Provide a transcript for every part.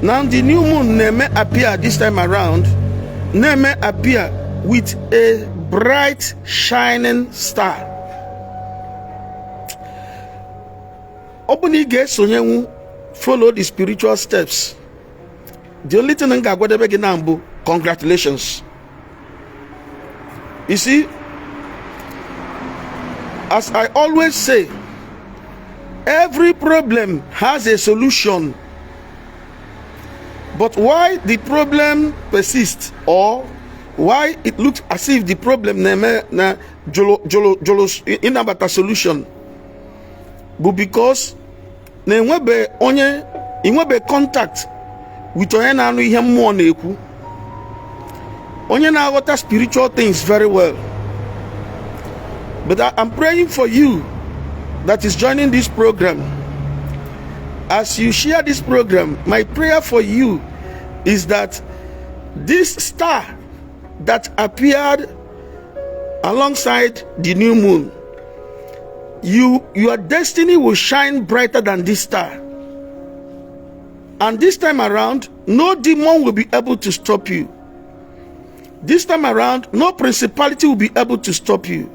Now the new moon na-eme appear this time around, na-eme appear with a bright shining star. Ọ bụ na ị ga-esonyenwu, follow the spiritual steps. The only thing m ga-agwadebe gị na mbụ, congratulations. You see, as I always say, every problem has a solution. But why the problem persists, or why it looks as if the problem na-eme na jolo jolo jolo ịnabata solution, bụ because na enwebe onye inwebe contact with onye na-anụ ihe mmụọ na-ekwu, onye na-aghọta spiritual things very well. But I am praying for you that is joining this program. As you share this program, my prayer for you is that this star that appeared alongside the new moon, your destiny will shine brighter than this star. And this time around, no demon will be able to stop you. This time around, no principality will be able to stop you.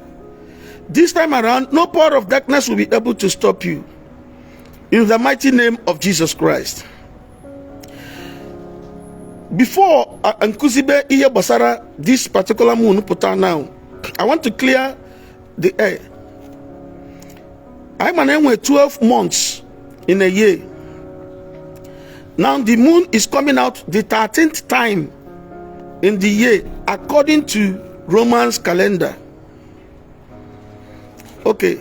This time around, no power of darkness will be able to stop you. In the mighty name of Jesus Christ. Before nkuzibe ihe gbasara this particular moon pụta now, I want to clear the air. Anyị ma na enwe 12 months in a year. Now the moon is coming out the 13th time in the year according to Romans calendar. Okay.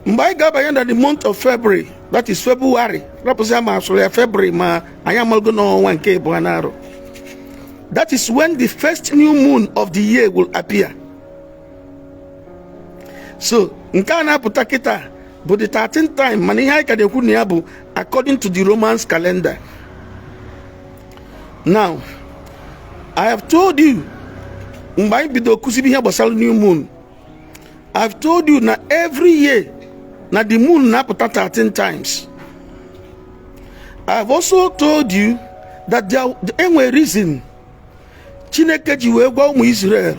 Mgbe anyị ga-abanye na the month of February, that is February, rapụsị ma asụrụ ya February, ma anyị amalgo n'ọnwa nke ịbụọ na-arụ. That is when the first new moon of the year will appear. So nke a na-apụta kịta bụ the 13th time, mana ihe anyị ka na-ekwu na ya bụ according to the Romans calendar. Now, I have told you mgbe anyị bido kụzibe ihe gbasara new moon, I've told you na every year na the moon na-apụta 13 times. I've also told you that there enwere reason Chineke ji wee gwa ụmụ Israel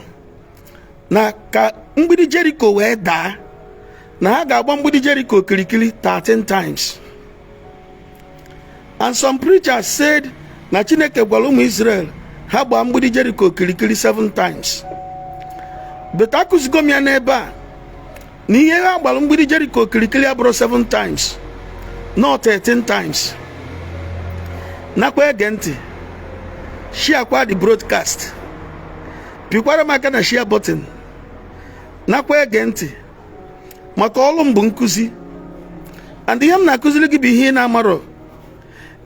na ka mgbidi Jericho wee daa, na ha ga-agba mgbidi Jericho okirikiri 13 times. And some preachers said na Chineke gwara ụmụ Israel ha gbaa mgbidi Jericho okirikiri 7 times. But akụzigo m ya n'ebe a na ihe ha gbara mgbidi Jericho okirikiri abụrụ 7 times, not 13 times. Nakwa ege ntị, share the broadcast, pịkwara m aka na share button. Nakwa ege ntị, maka ọlụ m bụ nkụzi, and ihe m na-akụziri gị bụ ihe ị na-amarọ.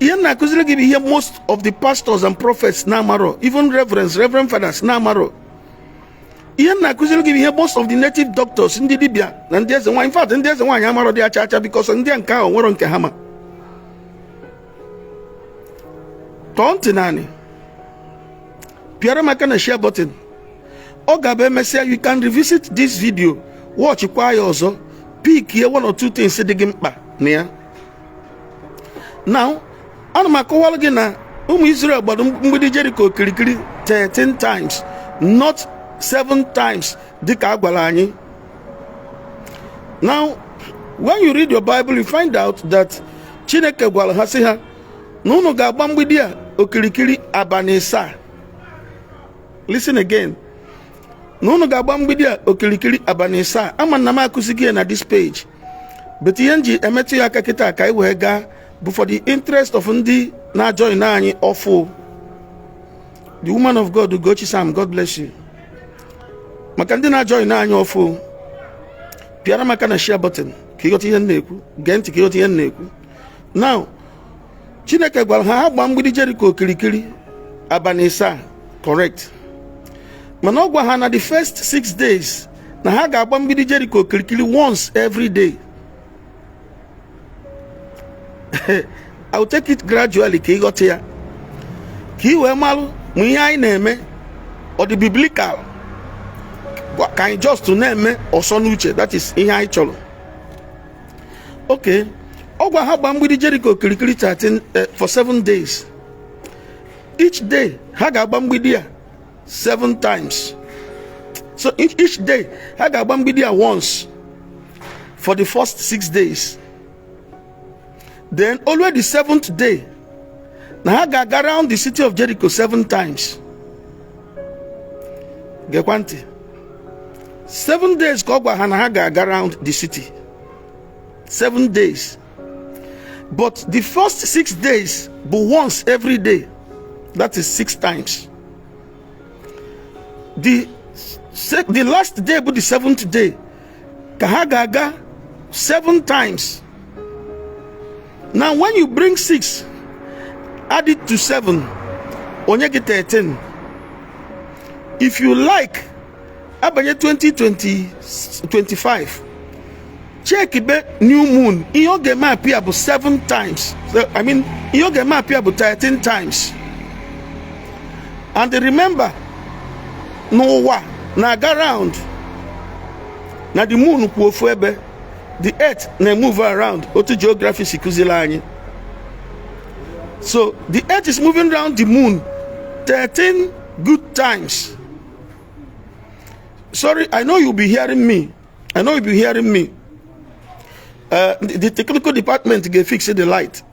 Ihe m na-akụziri gị bụ ihe most of the pastors and prophets na-amarọ, even reverends, reverend fathers na-amarọ. Ihe m na-akụziri gị bụ ihe most of the native doctors, ndị dibịa na ndị eze nwaanyị, in fact ndị eze nwaanyị amarọ dị acha acha, because ndị nke ahụ nwere nke ha ma. Tọọ ntị naanị, pịara m aka na share button. Ọ ga-abụ emesịa, you can revisit this video, watch kwa ya ọzọ, pick one or two things dị gị mkpa na ya. Now, ana m akọwara gị na ụmụ Israel gbara mgbidi Jericho okirikiri 13 times, not 7 times dịka a gwara anyị. Now, when you read your Bible, you find out that Chineke gwara ha sị ha na unu ga-agba mgbidi a okirikiri abalị asaa. Listen again. Na unu ga-agba mgbidi a okirikiri abalị asaa. Ama na m akụzighị ya na this page, but ihe m ji emetụ ya aka kịta ka anyị wee gaa bụ for the interest of ndị na-ajoin anyị ọfụ. The woman of God Ugochi Sam, God bless you. Maka ndị na-ajoin anyị ọfụ, pịara m aka na share button ka ịghọta ihe m na-ekwu. Gee ntị ka ịghọta ihe m na-ekwu. Now, Chineke gwara ha ha gbaa mgbidi Jericho okirikiri abalị asaa, correct? Mana ọ gwa ha na the first 6 days na ha ga-agba mgbidi Jericho okirikiri once every day. I will take it gradually ka ịghọta ya, ka ị wee malụ ma ihe anyị na-eme ọ dị biblical ka anyị just na-eme ọsọ n'uche. That is ihe anyị chọrọ. Okay, ọ gwa ha gba mgbidi Jericho okirikiri 13 for 7 days. Each day ha ga-agba mgbidi a seven times. So each day ha ga-agba mgbidi a once for the first 6 days. Then always the seventh day na ha ga-aga round the city of Jericho seven times. Gekwa ntị, 7 days ka ọ gwa ha na ha ga-aga round the city 7 days, but the first 6 days bụ once every day, that is six times. The last day bụ the seventh day ka ha ga-aga seven times. Now, when you bring six, add it to seven, o nye gị 13. If you like, abanye 2020 25, check be new moon, ihe ọ ga-eme appear bụ seven times. So, I mean, ihe ọ ga-eme appear bụ 13 times. And remember, n'ụwa na-aga round na the moon kwụ ofu ebe, the earth na-move around, otu geography si kụziri anyị. So the earth is moving round the moon 13 good times. Sorry, I know you'll be hearing me. I know you'll be hearing me. The technical department ga fix the light.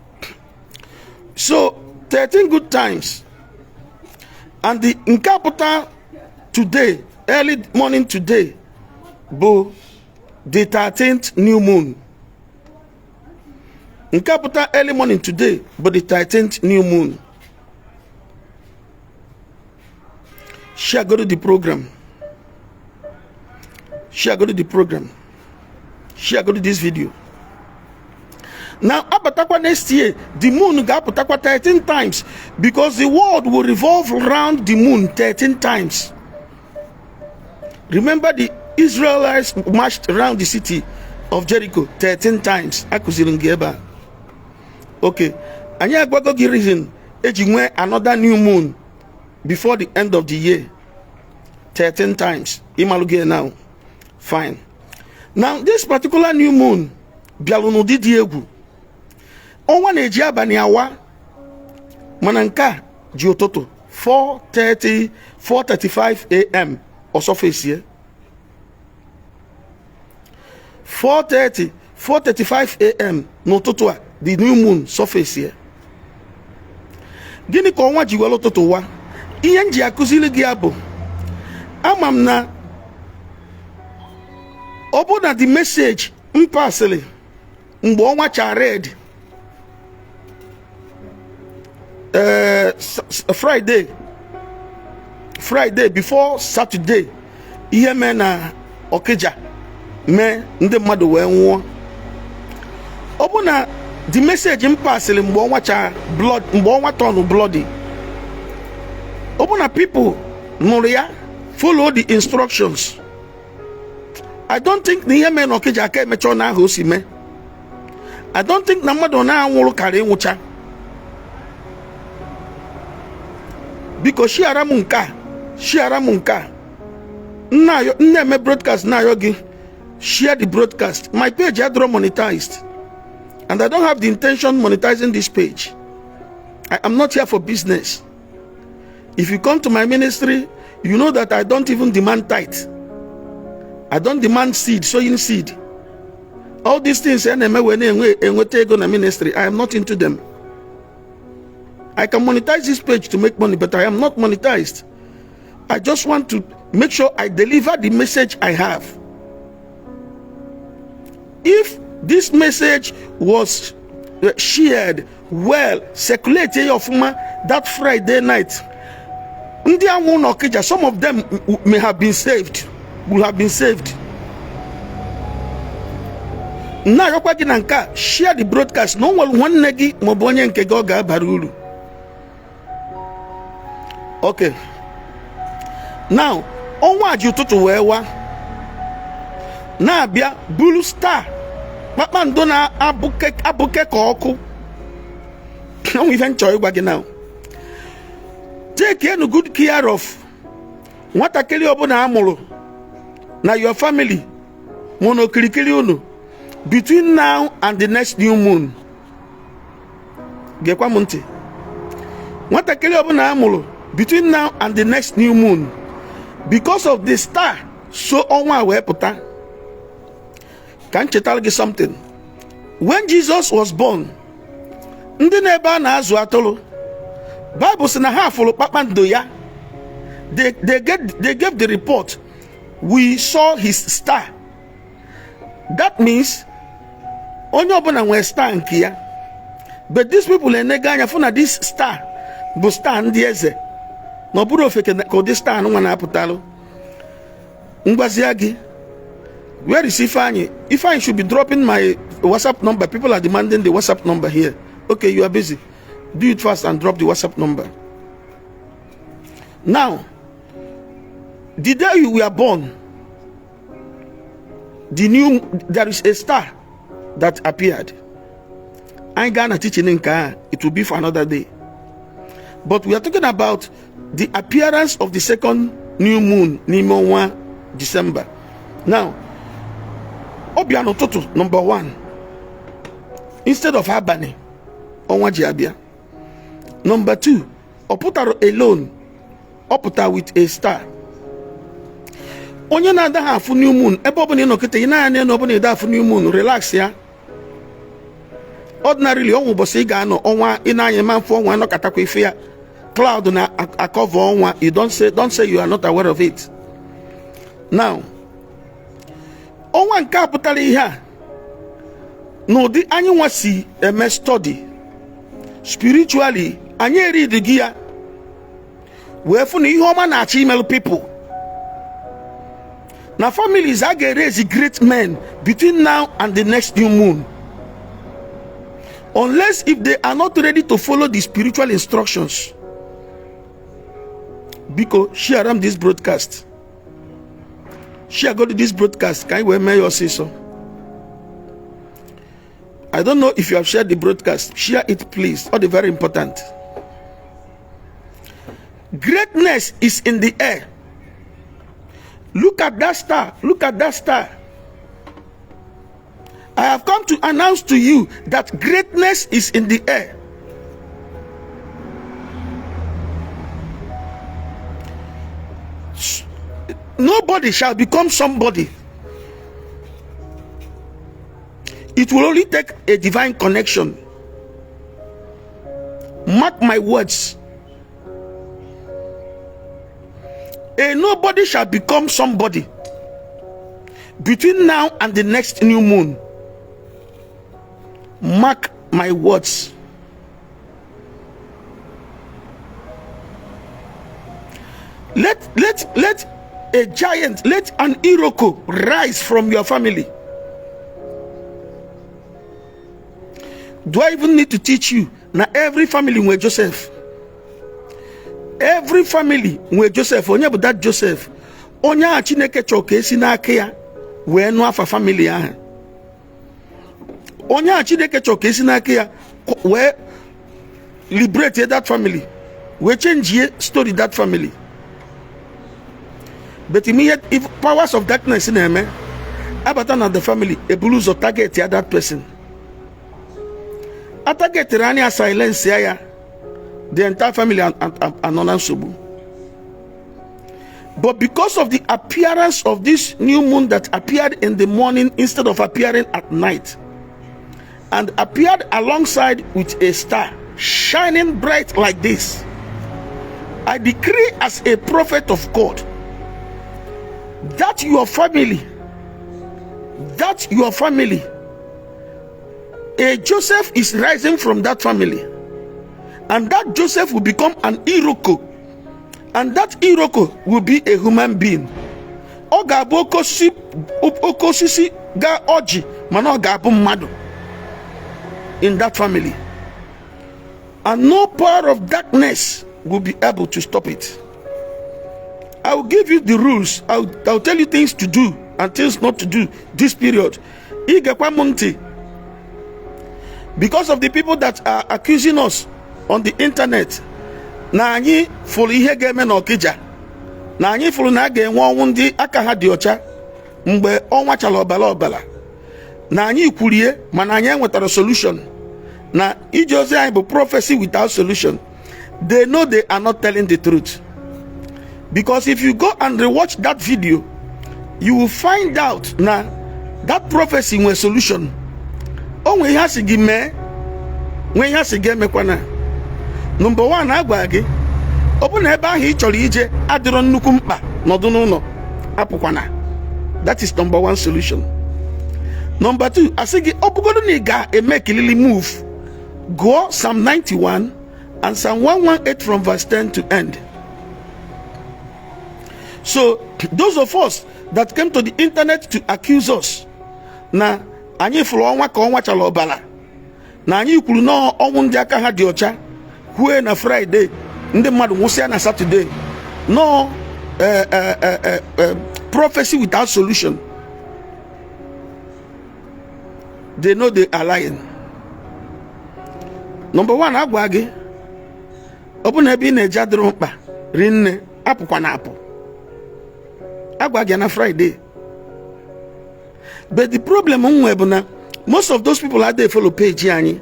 So 13 good times, and the nke apụta today, early morning today, bụ the 13th new moon. Nke apụta early morning today bụ the 13th new moon. Share, go to the program. Share, go to the program. Share, go to this video. Now, abatakwa next year, the moon ga-apụtakwa 13 times because the world will revolve round the moon 13 times. Remember, the Israelites marched around the city of Jericho 13 times. Akụziri m gị ebe a. Okay, anyị agwago gị reason eji nwee another new moon before the end of the year 13 times. Ịmalụ gị now. Fine. Now, this particular new moon bịalụ n'ụdị dị egwu. Ọnwa na-eji abalị awa, mana nke a ji ụtụtụ 4:30, 4:35 a.m. Ọsọfesie 4:30, 4:35 a.m. n'ụtụtụ a, the new moon surface. Gịnị ka ọnwa ji were ụtụtụ wa? Ihe m ji akụziri gị ya bụ, ama m na ọ bụ na the message m pasịrị mgbe ọnwa cha red, Friday before Saturday, ihe mee na Ọkịja mee ndị mmadụ wee nwụọ, ọ bụ na the message m pasịrị mgbe ọnwa cha blood, mgbe ọnwa turn bloody, ọ bụ na people nụrụ ya, follow the instructions, I don't think na ihe mee na Ọkịja aka emecha na ahụ o si mee. I don't think na mmadụ na-anwụrụ kara ịnwụcha. Biko, shiara m nke a, shiara m nke a. M na-eme broadcast, na-ayọ gị, share the broadcast. My page adịrọ monetized and I don't have the intention monetizing this page. I am not here for business. If you come to my ministry, you know that I don't even demand tithe. I don't demand seed, sowing seed. All these things a na-eme wee na-enwe enweta ego na ministry, I am not into them. I can monetize this page to make money, but I am not monetized. I just want to make sure I deliver the message I have. If this message was shared well, circulate ya ọfụma that Friday night, ndị anwụ n'Ọkịja, some of them may have been saved, will have been saved. Na-ayọkwa gị na nke a, share the broadcast, na o nwere nwanne gị maọbụ onye nke gị ọ ga-abara uru. Okay, now, ọnwa ji ụtụtụ wee wa na-abịa buru star, kpakpando na-abụke abụke ka ọkụ. Onwe ife nchọ ịgwa gị now: take good care of nwatakịrị ọbụla a mụrụ na your family mụ na okirikiri unu between now and the next new moon. Gekwa m ntị. Nwatakịrị ọbụla a mụrụ between now and the next new moon, because of the star so ọnwa wee pụta. Ka m chetara gị something. When Jesus was born, ndị na-ebe a na-azụ atụrụ, Bible sị na ha fụrụ kpakpando ya. They gave the report, "We saw his star." That means onye ọbụla nwere star nke ya, but these people enega anya fụ na this star bụ star ndị eze, na ọ bụrụ ofeke ka ụdị star nwa na-apụtalụ. Ngwazia gị, where is Ifeanyi? Ifeanyi should be dropping my WhatsApp number. People are demanding the WhatsApp number here. Okay, you are busy. Do it fast and drop the WhatsApp number. Now, the day you were born, the new there is a star that appeared. Anyị gaa na teaching nke a, it will be for another day. But we are talking about the appearance of the second new moon n'ime ọnwa December. Now, ọ bịa n'ụtụtụ, number one, instead of abalị ọnwa ji abịa. Number two, ọ pụtara alone, ọ pụtara with a star. Onye na-adaghị afụ new moon, ebe ọ bụla ị nọ kịta, ị na-anya na ọbụla ịda afụ new moon, relax ya. Ordinarily, ọnwa ụbọchị ị ga-anọ ọnwa ị na-anya ma mfụ ọnwa anọkatakwa ife ya, cloud na a-cover ọnwa. You don't say you are not aware of it. Now, ọnwa nke a pụtara ihe a n'ụdị anyị nwa si eme study spiritually, anyị eridi gị ya wee fụ na ihe ọma na-achọ imelụ people na families. A ga-erezi great men between now and the next new moon, unless if they are not ready to follow the spiritual instructions. Biko, share am this broadcast, share go to this broadcast ka anyị wee mee ya ọsịsọ. I don't know if you have shared the broadcast. Share it, please. All the very important. Greatness is in the air. Look at that star. Look at that star. I have come to announce to you that greatness is in the air. Nobody shall become somebody. It will only take a divine connection. Mark my words. A nobody shall become somebody between now and the next new moon. Mark my words. Let a giant, let an Iroko rise from your family. Do I even need to teach you? Now every family nwere Joseph. Every family nwere Joseph. Onye bụ that Joseph? Onye ahụ Chineke chọrọ ka esi n'aka ya wee nụ afa family ahụ. Onye ahụ Chineke chọrọ ka esi n'aka ya wee liberate that family, wee change story that family. But ihe if powers of darkness na-eme abata na the family, eburu ụzọ target ya that person. A targetịrị anya, silence ya ya, the entire family anọ na nsogbu. But because of the appearance of this new moon that appeared in the morning instead of appearing at night, and appeared alongside with a star shining bright like this, I decree as a prophet of God that your family, a Joseph is rising from that family, and that Joseph will become an Iroko, and that Iroko will be a human being. Ọ ga-abụ oke osisi ga ọjị, mana ọ ga-abụ mmadụ in that family, and no power of darkness will be able to stop it. I will give you the rules. I will tell you things to do and things not to do this period. Ị gekwa m ntị, because of the people that are accusing us on the internet na anyị fụrụ ihe ga-eme n'Ọkịja, na anyị fụrụ na a ga-enwe ọnwụ ndị aka ha dị ọcha mgbe ọnwa chara ọbara ọbara, na anyị kwurie mana anyị enwetara solution, na ije ozi anyị bụ prophecy without solution. They know they are not telling the truth. Because if you go and rewatch that video, you will find out na that prophecy nwere solution. O nwee ihe a sị gị mee, nwee ihe a sị gị emekwana. Number one, agwa gị, ọ bụ na ebe ahụ ị chọrọ ije adịrọ nnukwu mkpa, nọdụ n'ụlọ, apụkwana. That is number one solution. Number two, asị gị, ọ bụgodo na ị ga-eme kilili move, gụọ Psalm 91 and Psalm 118 from verse 10 to end. So those of us that came to the internet to accuse us na anyị fụrụ ọnwa ka ọnwa chara ọbara, na anyị kwuru na ọnwụ ndị aka ha dị ọcha kwue na Friday, ndị mmadụ nwụsịa na Saturday, no prophecy without solution, they know they are lying. Number one, agwa gị, ọ bụ na ebe ị na-eje adịrọ mkpa rinne, apụkwana apụ. Agwa gị na Friday. But the problem m nwee bụ na most of those people adịghị follow page anyị.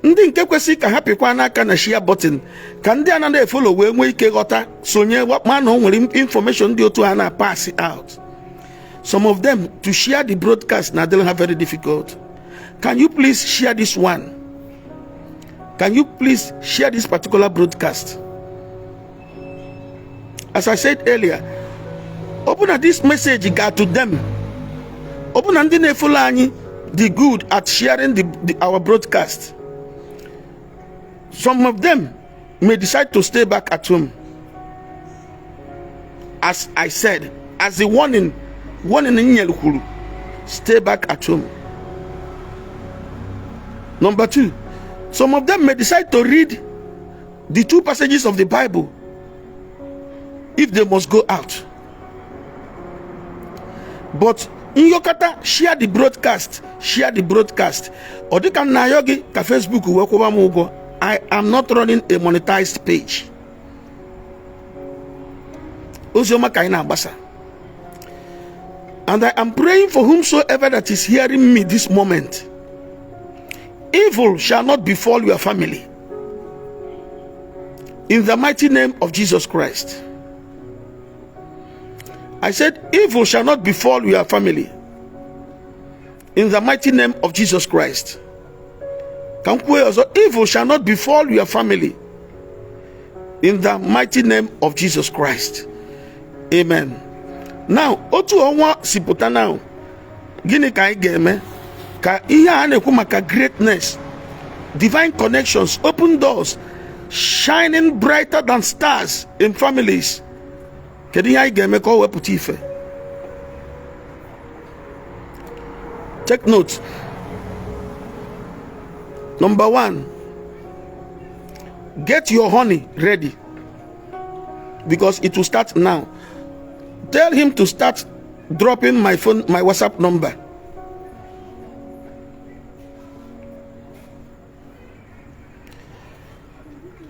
Ndị nke kwesịrị ka ha pịkwa n'aka na share button ka ndị anaghị efollow wee nwee ike ghọta, sonye, ma na o nwere information dị otu ha na pass out. Some of them, to share the broadcast na adịrị ha very difficult. Can you please share this one? Can you please share this particular broadcast? As I said earlier, ọ bụ na this message got to them, ọ bụ na ndị na-efollow anyị the good at sharing our broadcast, some of them may decide to stay back at home. As I said, as a warning nyere kwuru, stay back at home. Number two, some of them may decide to read the two passages of the Bible if they must go out. But nyokata, share the broadcast, share the broadcast. Ọ dịka m na-ayọ gị ka Facebook wee kwụba m ụgwọ. I am not running a monetized page. Oziọma ka anyị na-agbasa. And I am praying for whomsoever that is hearing me this moment. Evil shall not befall your family. In the mighty name of Jesus Christ. I said, evil shall not befall your family. In the mighty name of Jesus Christ. Ka m kwuo ya ọzọ, evil shall not befall your family. In the mighty name of Jesus Christ. Amen. Now, otu ọnwa si pụta now, gịnị ka anyị ga-eme ka ihe a na-ekwu maka greatness, divine connections, open doors, shining brighter than stars in families? Kedu ihe anyị ga-eme ka ọ wepụta ife? Take note. Number one, get your honey ready because it will start now. Tell him to start dropping my phone, my WhatsApp number.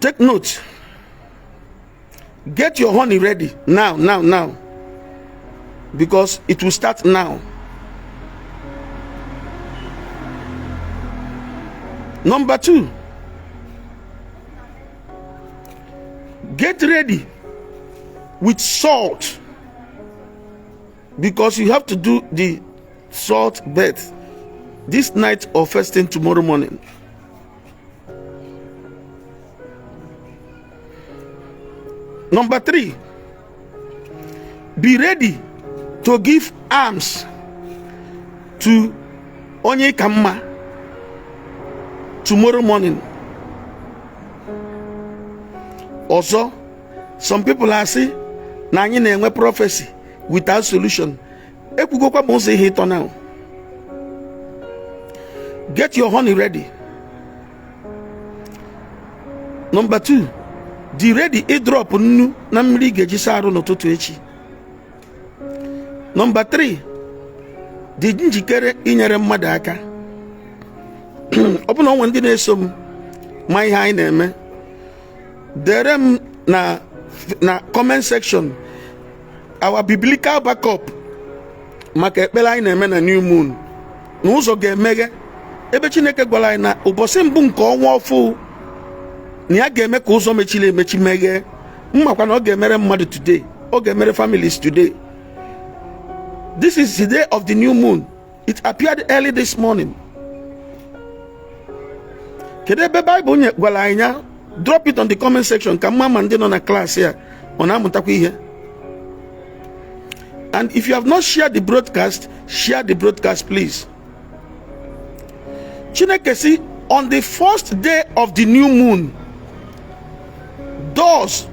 Take note. Get your honey ready now, now, now, because it will start now. Number two, get ready with salt because you have to do the salt bath this night or first thing tomorrow morning. Number three, be ready to give alms to onye ka mma tomorrow morning. Ọzọ, some people asị na anyị na-enwe prophecy without solution. Ekwugokwa m ụzọ ihe ịtọ now. Get your honey ready. Number two, dị ready ịdrop nnu na mmiri ị ga-eji saa arụ n'ụtụtụ echi. Number three, dị njikere inyere mmadụ aka. Ọ bụ na onwe ndị na-eso m ma ihe anyị na-eme, dere m na comment section our biblical backup maka ekpere anyị na-eme na new moon na ụzọ ga-emeghe, ebe Chineke gwara anyị na ụbọchị mbụ nke ọnwa ọfụ. Na ya ga-eme ka ụzọ mechiri emechi meghee. Mmakwa na ọ ga-emere mmadụ today, ọ ga-emere families today. This is the day of the new moon. It appeared early this morning. Kedu ebe Baịbụl nye gwara anyị ya? Drop it on the comment section ka mma ma ndị nọ na klaasị a ọ na-amụtakwa ihe. And if you have not shared the broadcast, share the broadcast, please. Chineke si, on the first day of the new moon, doors,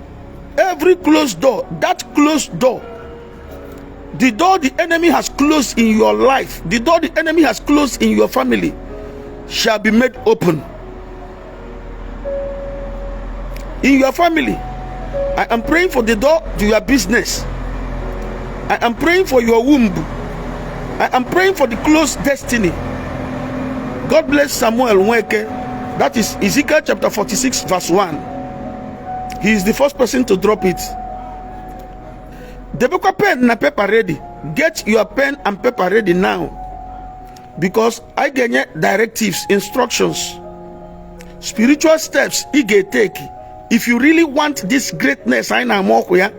every closed door, that closed door, the door the enemy has closed in your life, the door the enemy has closed in your family, shall be made open. In your family, I am praying for the door to your business. I am praying for your womb. I am praying for the closed destiny. God bless Samuel Nweke. That is Ezekiel chapter 46 verse 1. He is the first person to drop it. Debekwa pen na paper ready. Get your pen and paper ready now, because I ga-enye directives, instructions, spiritual steps ị ga-etake if you really want this greatness anyị na-ama ọkụ ya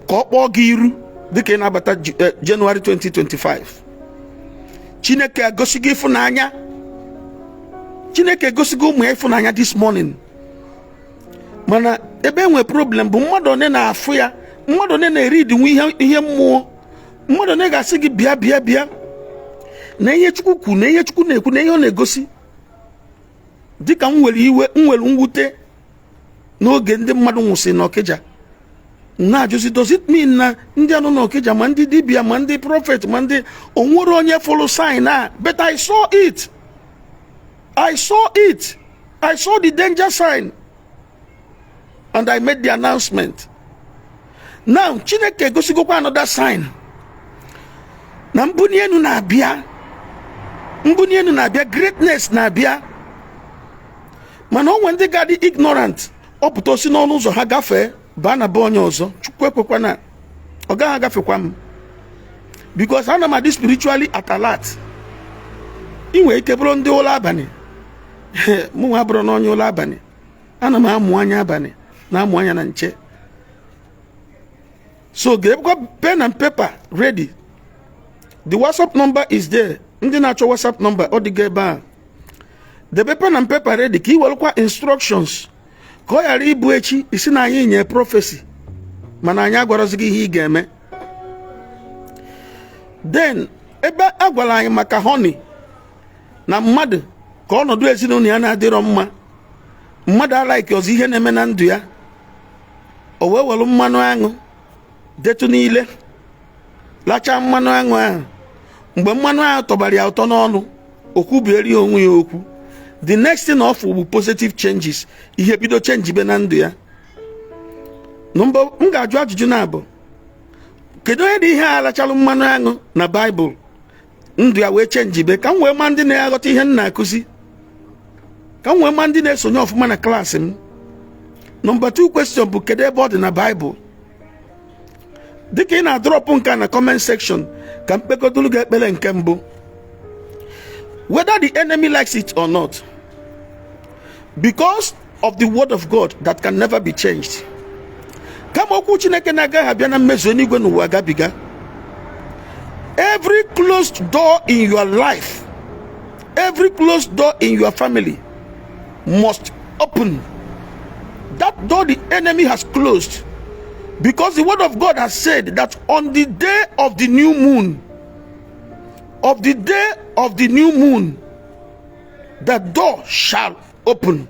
ka ọ kpọọ gị iru dịka ị na-abata January 2025. Chineke egosigo ịfụnanya. Chineke egosigo ụmụ ya ịfụnanya this morning, mana ebe enwe problem bụ mmadụ one na-afụ ya, mmadụ one na-eri idinwe ihe ihe mmụọ, mmadụ one ga-asị gị bịa, bịa, bịa na ihe Chukwu kwu, na ihe Chukwu na-ekwu, na ihe ọ na-egosi. Dịka m nwere iwe, m nwere mwute n'oge ndị mmadụ nwụsị n'Ọkịja, na-ajụzi, does it mean na ndị anọ n'Ọkịja, ma ndị dibịa, ma ndị prophet, ma ndị onwere onye fụrụ sign a? But I saw it. I saw it. I saw the danger sign and I made the announcement. Now Chineke egosigokwa another sign na mbuni elu na-abịa, mbuni elu na-abịa, greatness na-abịa, mana o nwere ndị ga-adị ignorant, ọ pụta osi n'ọnụ ụzọ ha gafee baa na be onye ọzọ. Chukwu ekwekwana ọ gaghị agafekwa m, because ana m adị spiritually at alert. Ị nwere ike bụrụ ndị ụlọ abalị, mụ nwa bụrụ n'onye ụlọ abalị. Ana m amụ anya abalị, na-amụ anya na nche. So ga-ebukwa pen and paper ready. The WhatsApp number is there. Ndị na-achọ WhatsApp number, ọ dịgo ebe a. Debe pen and paper ready ka ị werekwa instructions, ka ọ ghara ịbụ echi isi na anyị nye prophecy mana anyị agwarazi gị ihe ị ga-eme. Then ebe a gwara anyị maka honey na mmadụ ka ọnọdụ ezinụlọ ya na-adịrọ mma, mmadụ alaiki ọzọ ihe na-eme na ndụ ya, o wee were mmanụ aṅụ detụ niile, lachaa mmanụ aṅụ ahụ. Mgbe mmanụ ahụ tọbara ya ụtọ n'ọnụ, o kwubieri ya onwe ya okwu. The next thing of bụ positive changes, ihe bido change be na ndụ ya. Mbụ m ga-ajụ ajụjụ na-abụ, kedu onye dị ihe a lachalụ mmanụ aṅụ na Baịbụl, ndụ ya wee change be, ka m wee ma ndị na-aghọta ihe m na-akụzi, ka m wee ma ndị na-esonye ọfụma na klaasị m? Number 2 question bụ, kedu ebe ọ dị na Baịbụl? Dịka ị na-adrop nke a na comment section, ka m kpegodolu gị ekpere nke mbụ. Whether the enemy likes it or not, because of the word of God that can never be changed, kama okwu Chineke na-agaghị abịa na mmezu, eluigwe n'ụwa gabiga, every closed door in your life, every closed door in your family must open. That door the enemy has closed, because the word of God has said that on the day of the new moon, of the day of the new moon, the door shall open.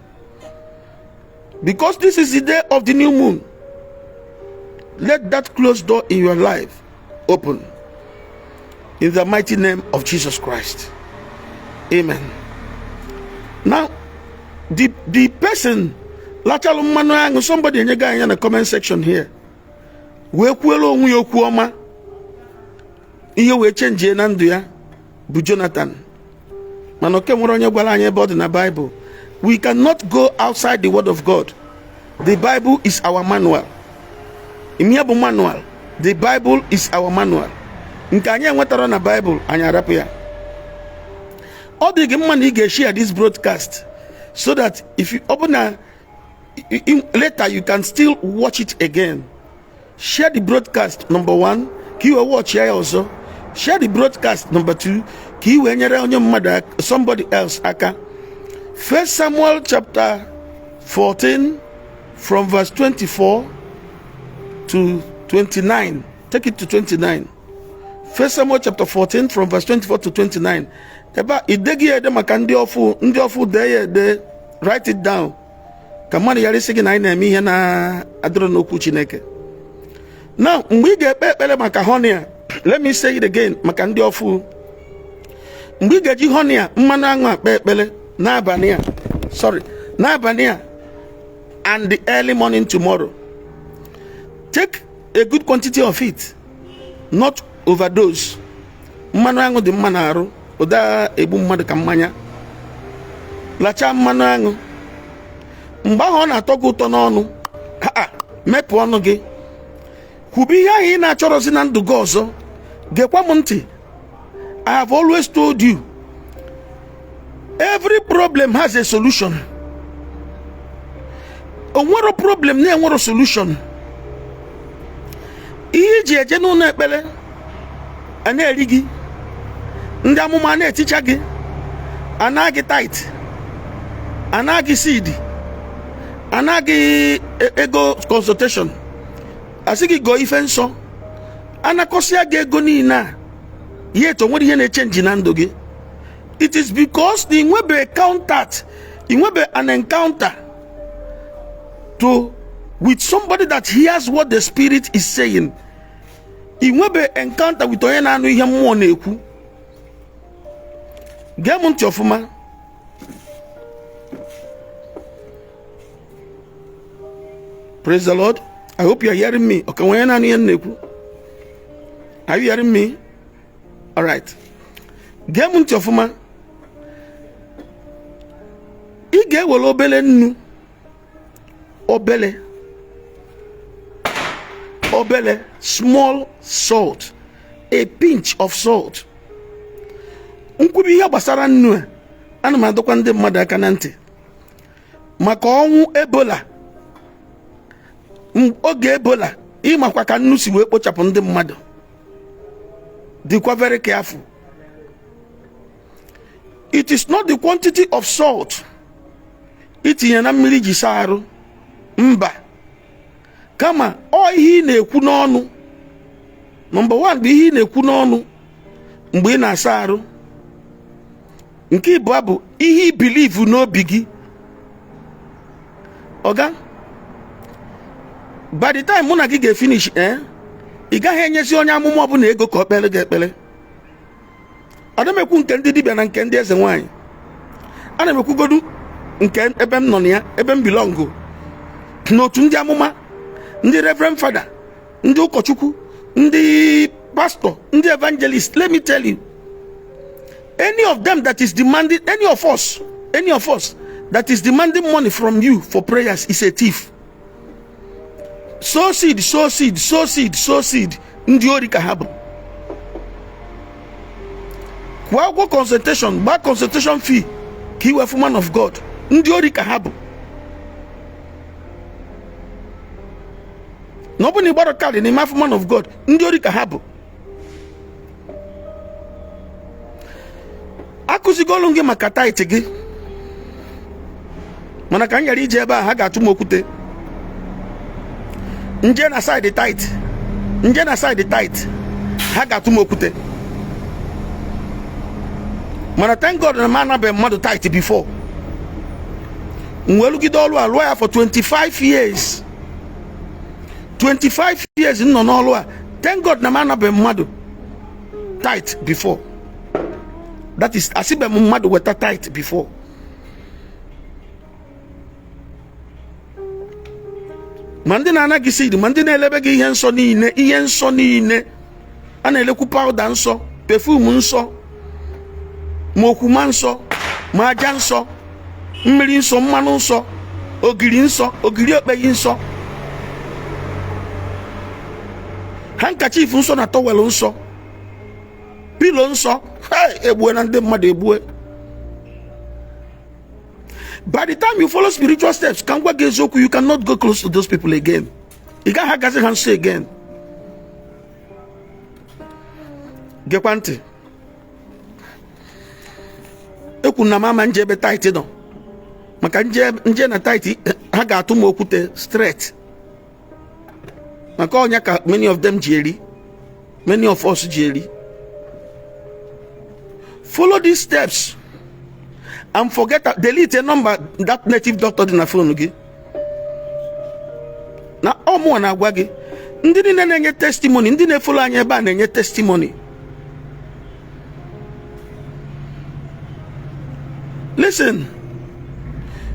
Because this is the day of the new moon, let that closed door in your life open in the mighty name of Jesus Christ. Amen. Now, the person lachalụ mmanụ aṅụ, somebody enyego anyị na comment section here, wee kwuelu onwe ya okwu ọma, ihe wee chenjie na ndụ ya, bụ Jonathan. Mana oke nwere onye gwara anyị ebe ọ dị na Bible. We cannot go outside the word of God. The Bible is our manual. Ihe bụ manual? The Bible is our manual. Nke anyị enwetara na Bible, anyị arapụ ya. Ọ dị gị mma na ị ga-eshare this broadcast so that if you ọ bụ na Later you can still watch it again. Share the broadcast, number one, ka i wee watch ya ọzọ. Share the broadcast, number two, ka i wee nyere onye mmadụ, somebody else aka. First Samuel chapter 14 from verse 24 to 29. Take it to 29. First Samuel chapter 14 from verse 24 to 29. Ebe a ideghị ya ede maka ndị ọfụ, ndị ọfụ dee ya ede, write it down, ka mmadụ ghara isi gị na anyị na-eme ihe na-adịrọ n'okwu Chineke. Now, mgbe ị ga-ekpe ekpere maka honey a, let me say it again maka ndị ọfụ, mgbe ị ga-eji honey a, mmanụ aṅụ akpe ekpere n'abalị a, sorry, n'abalị a and the early morning tomorrow, take a good quantity of it, not overdose. Mmanụ aṅụ dị mma n'arụ, ụda egbu mmadụ ka mmanya. Lachaa mmanụ aṅụ, mgbe ahụ ọ na-atọ gị ụtọ n'ọnụ, ha mepụ ọnụ gị, kwube ihe ahụ ị na-achọrọzi na ndụ gị ọzọ. Gekwa m ntị. I have always told you, every problem has a solution. O nwero problem na-enwero solution. Ihe iji eje n'ụlọ ekpere a na-eri gị, ndị amụma na-eticha gị, ana gị tithe, ana gị seed, ana gị ego consultation, asị gị gọọ ife nsọ, anakọsịa gị ego niile a, ihe eto nwere ihe na-echange na ndụ gị. It is because na inwebe contact, inwebe an encounter to with somebody that hears what the spirit is saying. Inwebe encounter with onye na-anụ ihe mmụọ na-ekwu. Gee m ntị ọfụma. Praise the Lord. I hope you are hearing me. Okay, onye na-anụ ihe m na-ekwu? Are you hearing me? All right. Gee m ntị ọfụma. Ị ga-ewere obele nnu, obele obele, small salt, a pinch of salt. Nkwubi ihe gbasara nnu a, ana m adọkwa ndị mmadụ aka na ntị maka ọnwụ Ebola. Oge Ebola, ịmakwa ka nnu si wee kpochapụ ndị mmadụ. Dịkwa very careful. It is not the quantity of salt itinye na mmiri ji saa arụ, mba, kama ọ ihe ị na-ekwu n'ọnụ. Number one bụ ihe ị na-ekwu n'ọnụ mgbe ị na-asa arụ. Nke ịbụọ bụ ihe i believe n'obi gị. Oga, by the time mụ na gị ga-efinish, ị gaghị enyezi onye amụma ọbụla ego ka ọ kpere gị ekpere. Ana m ekwu nke ndị dibịa na nke ndị eze nwaanyị. Ana m ekwugodu nke ebe m nọ na ya, ebe m belong, n'otu ndị amụma, ndị reverend father, ndị ụkọchukwu, ndị pastor, ndị evangelist. Let me tell you, any of them that is demanding, any of us that is demanding money from you for prayers is a thief. Sow seed, sow seed, sow seed, sow seed. Ndị ori ka ha bụ. Kwụọ ụgwọ consultation, gbaa consultation fee ka iwe fụ man of God. Ndị ori ka ha bụ. Na ọ bụ na ịgbara kaadị n'ime afọ man of God, ndị ori ka ha bụ. Akụzigolu gị maka tithe gị, mana ka m ghara ije ebe a ha ga-atụ m okwute. Nje na side tithe, nje na side tithe, ha ga-atụ m okwute. Mana thank God na m anabeghị mmadụ tithe before. M wee lụgide ọrụ a, lụọ ya for 25 years. 25 years m nọ n'ọrụ a. Thank God na m anabeghị mmadụ tithe before. That is, asịbe m mmadụ weta tithe before. Ma ndị na-ana gị seed, ma ndị na-elebe gị ihe nsọ niile, ihe nsọ niile a na-elekwu, powder nsọ, perfume nsọ, ma okwuma nsọ, ma aja nsọ, mmiri nsọ, mmanụ nsọ, ogiri nsọ, ogiri okpeghi nsọ, handkerchief nsọ na towel nsọ, pillow nsọ. Hey, egbue na ndị mmadụ egbue. By the time you follow spiritual steps, ka m gwa gị eziokwu, you cannot go close to those people again. Ị gaghị agazi ha nso again. Gekwa ntị, ekwu na m ama nje ebe tight nọ, maka nje na tight ha ga-atụ m okwute straight, maka ọnya ka many of them ji eri, many of us ji eri. Follow these steps and forget, delete a number that native doctor dị na phone gị. Na ọ mụnwa na-agwa gị, ndị niile na-enye testimony, ndị na-efollow anyị ebe a na-enye testimony. Listen,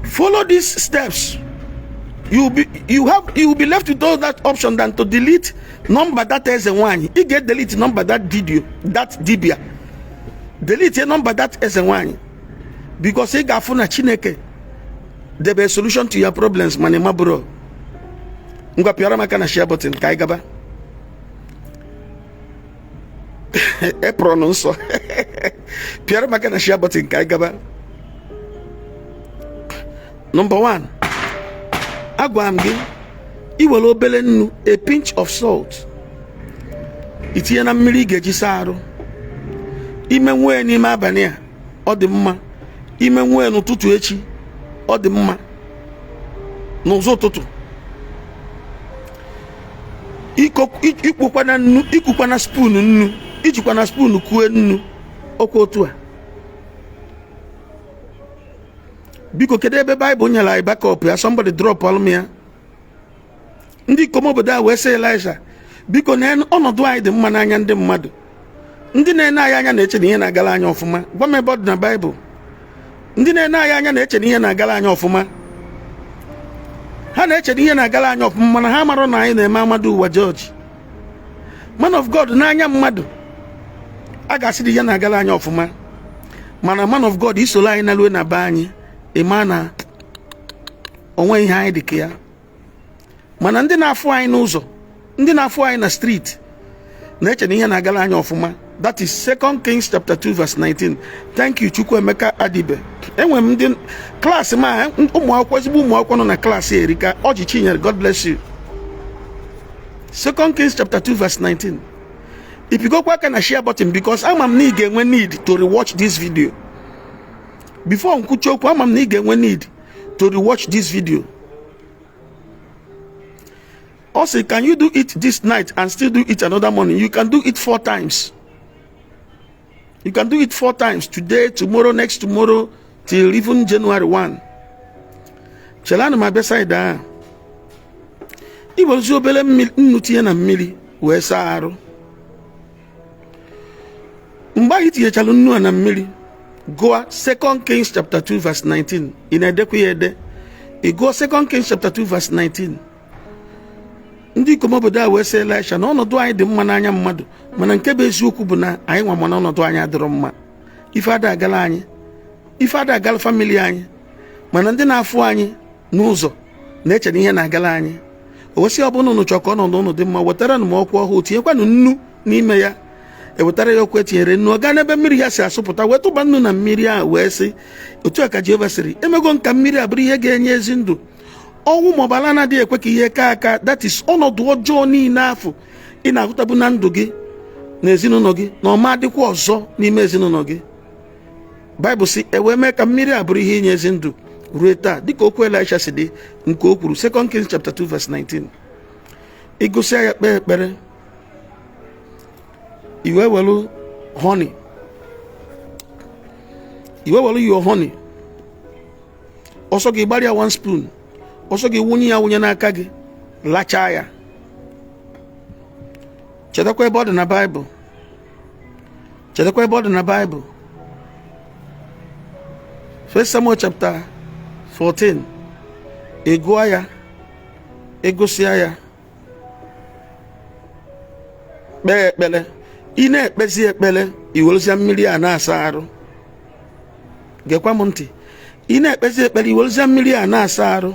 follow these steps. You be you have you will be left with all that option than to delete number that eze nwanyị. Ị ga-delete number that video, that dibia. Delete number that eze nwanyị, because ị ga-afụ na Chineke debe solution to your problems, mana ị mabụrụ. Ngwa, pịara m aka na share button ka anyị gaba. Apron nsọ, pịara m aka na share button ka anyị gaba. Number 1, agwara m gị iwere obere nnu, a pinch of salt, itinye na mmiri ị ga-eji saa arụ. Ime nwee n'ime abalị a, ọ dị mma. Ime nwee n'ụtụtụ echi, ọ dị mma. N'ụzọ ụtụtụ, ikpokwana nnu, ikukwana spoon nnu, ijikwana spoon kue nnu ọkwa otu a. Biko, kedu ebe Baịbụl nyere anyị backup ya? Somebody drop alụ m ya. Ndị ikom obodo a wee sị Elisha, biko, na ọnọdụ anyị dị mma n'anya ndị mmadụ. Ndị na-ene anyị anya na-eche na ihe na-agara anyị ọfụma. Gwa m ebe ọ dị na Baịbụl. Ndị na-ene anyị anya na-eche na ihe na-agara anyị ọfụma. Ha na-eche na ihe na-agara anyị ọfụma, mana ha mara na anyị na-eme amadu ụwa judge. Man of God, n'anya mmadụ a ga-asị na ihe na-agara anyị ọfụma, mana man of God, isoro anyị na-alue na be anyị, ịma na onwe ihe anyị dị ka ya. Mana ndị na-afụ anyị n'ụzọ, ndị na-afụ anyị na street, na-eche na ihe na-agara anyị ọfụma. That is 2 Kings chapter 2 verse 19. Thank you, Chukwuemeka Adibe. Enwere m ndị klaasị ma ụmụ akwụkwọ, ezigbo ụmụ akwụkwọ nọ na klaasị erika. Ọjị Chinyere, God bless you. 2 Kings chapter 2 verse 19. Ipigokwa aka na share button, because ama m na ị ga-enwe need to rewatch this video before nkwuchi okwu. Ama m na ị ga-enwe need to rewatch this video. Ọ sị, can you do it this night and still do it another morning? You can do it four times. You can do it four times: today, tomorrow, next tomorrow, till even January 1. Chere, ana m abịa side ahụ. Iwerezi obere nnu tinye na mmiri wee saa arụ. Mgbe anyị tinyechara nnu a na mmiri, gụọ 2 Kings chapter 2 verse 19. Ị na-edekwa ya ede. Ị gụọ 2 Kings chapter 2 verse 19. Ndị ikom obodo a wee sị Elisha na ọnọdụ anyị dị mma n'anya mmadụ, mana nke bụ eziokwu bụ na anyị nwa, mana ọnọdụ anyị adịrọ mma. Ife ada agala anyị, ife ada agala family anyị, mana ndị na-afụ anyị n'ụzọ na-eche na ihe na-agala anyị. O wesị, ọ bụrụ na unu chọọ ka ọnọdụ unu dị mma, wetara m ọkwa ọhụụ, tinyekwanụ nnu n'ime ya. Ewetara ya ọkụ etinyere nnu. Ọ gaa n'ebe mmiri ya si asụpụta, wee tụba nnu na mmiri ahụ, wee sị, otu a ka Jehova sịrị, emego nka mmiri a bụrụ ihe ga-enye ezi ndụ. Ọnwụ maọbụ ala na-adịghị ekwe ka ihe kaa aka, that is ọnọdụ ọjọọ niile afọ ị na-ahụtabu na ndụ gị na ezinụlọ gị, na ọma adịkwa ọzọ n'ime ezinụlọ gị. Baịbụl si, e wee mee ka mmiri a bụrụ ihe inye ezi ndụ ruo taa, dịka okwu Elisha si dị nke o kwuru. 2 Kings chapter 2 verse 19. Ịgụsịa ya, kpee ekpere, iwe welu honey, iwe welu your honey. Ọsọ gị gbara ya one spoon, ọsọ gị wụnye ya, wụnye n'aka gị, lachaa ya. Chetakwa ebe ọ dị na Baịbụl. Chetakwa ebe ọ dị na Baịbụl. First Samuel chapter 14. Ị gụọ ya, ịgụsịa ya, kpee ekpere. Ị na-ekpezi ekpere, i werezia mmiri a na-asa arụ. Gekwa m ntị. Ị na-ekpezi ekpere, i werezia mmiri a na-asa arụ.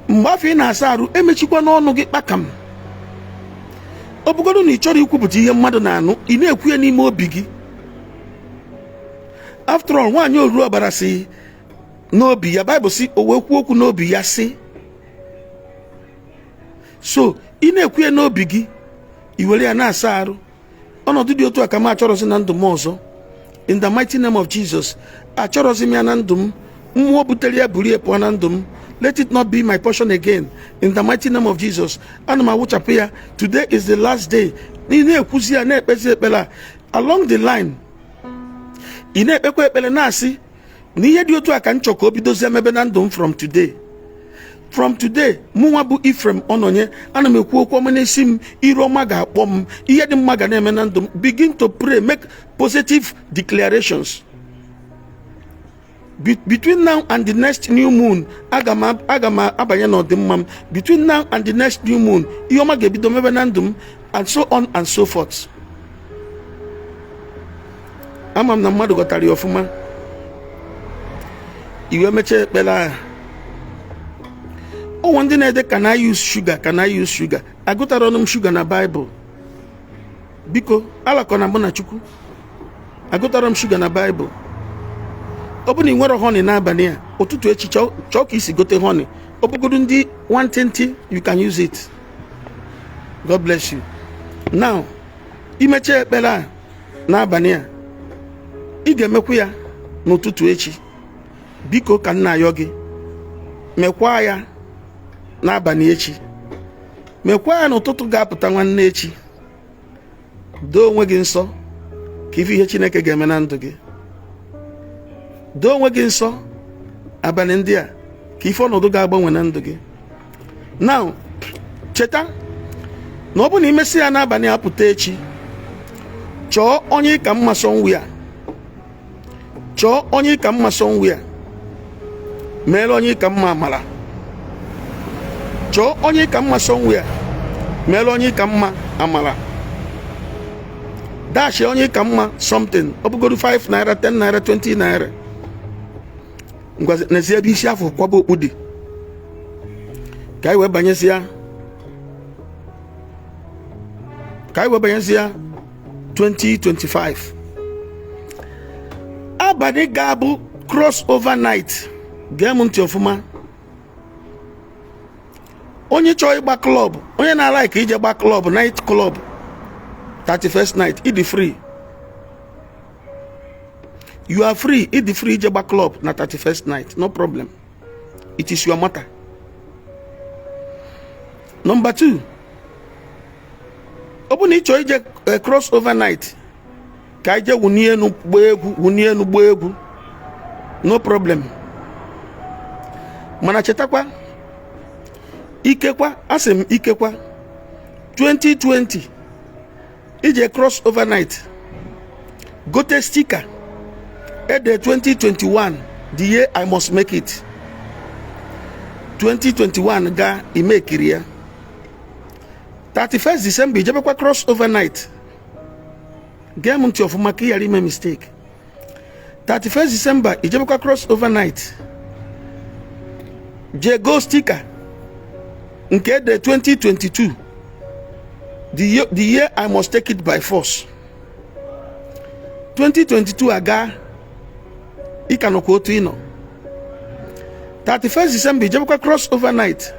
Mgbe afọ ị na-asa arụ, emechikwa n'ọnụ gị kpakam. Ọ bụgodu na ị chọrọ ikwupụta ihe mmadụ na-anụ, ị na-ekwu ya n'ime obi gị. After all, nwaanyị oru ọbara si N'obi ya, Baịbụl sị, o wee kwuo okwu n'obi ya sị. So ị na-ekwu ya n'obi gị, i were ya na-asa arụ. Ọnọdụ dị otu a ka m achọrọzi na ndụ m ọzọ. In the mighty name of Jesus, achọrọzi m ya na ndụ m. Mmụọ butere ya, buru ya pụọ na ndụ m. Let it not be my portion again. In the mighty name of Jesus, ana m awụchapụ ya. Today is the last day. Ị na-ekwuzi ya, na-ekpezi ekpere a. Along the line, ị na-ekpekwa ekpere na-asị na ihe dị otu a ka m chọ ka o bidozie mebe na ndụ m from today. From today, mụnwa bụ Ifrem Ọnọnye, ana m ekwu okwu ọma n'isi m. Iru ọma ga-akpọ m, ihe dị mma ga na-eme na ndụ m. Begin to pray, make positive declarations. Between now and the next new moon, aga m abanye n'ọdịmma m. Between now and the next new moon, ihe ọma ga-ebido mebe na ndụ m, and so on and so forth. Ama m na mmadụ ghọtara ya ọfụma. Iwe mechaa ekpere ahụ, ụmụ ndị na-ede, "Can I use sugar? Can I use sugar?" Agụtara ọnụ m sugar na Baịbụl. Biko, alakọ na mụ na Chukwu, agụtara m sugar na Baịbụl. Ọ bụ na ị nwere honey n'abalị a, ụtụtụ echi, chọọ ka isi gote honey. Ọ bụgodu ndị nwantịntị, you can use it. God bless you. Now, imecha ekpere a n'abalị a, ị ga-emekwa ya n'ụtụtụ echi. Biko, ka nna ayọ gị, mekwa ya n'abalị echi, mekwa ya n'ụtụtụ ga-apụta nwanne echi. Doo onwe gị nsọ ka ife ihe Chineke ga-eme na ndụ gị. Doo onwe gị nsọ abalị ndị a ka ife ọnọdụ ga-agbanwe na ndụ gị. Now, cheta na ọ bụ na imesi ya n'abalị apụta echi, chọọ onye ịka mma somewhere, chọọ onye ịka mma somewhere, meere onye ịka mma amara. Chọọ onye ịka mma somewhere, meere onye ịka mma amara. Dash onye ịka mma something, ọ bụgodu 5 naira, 10 naira, 20 naira. Ngwa, n'ezie, ebe isi afọ kwaba okpu dị ka anyị wee banyezịa 2025. Abalị ga-abụ cross over night. Gee m ntị ọfụma. Onye chọọ ịgba club, onye na-alike ije gba club, night club, 31st night, ịdị free. You are free, ịdị free ije gba club na 31st night, no problem. It is your matter. Number two, ọ bụ na ị chọọ ije cross over night, ka ije wunie enu gbaa egwu, wunie enu gbaa egwu, no problem. Mana chetakwa, ikekwa, asị m ikekwa, 2020 ije cross overnight, gote sticker ede "2021, the year I must make it". 2021 ga imekiri ya. 31st December, ijebekwa cross overnight. Gee m ntị ọfụma ka ị ghara ime mistake. 31st December, ijebekwa cross overnight, jee go sticker nke ede "2022, the year I must take it by force". 2022 aga, ịka nọkwa otu ị nọ. 31st December, ijebekwa cross overnight,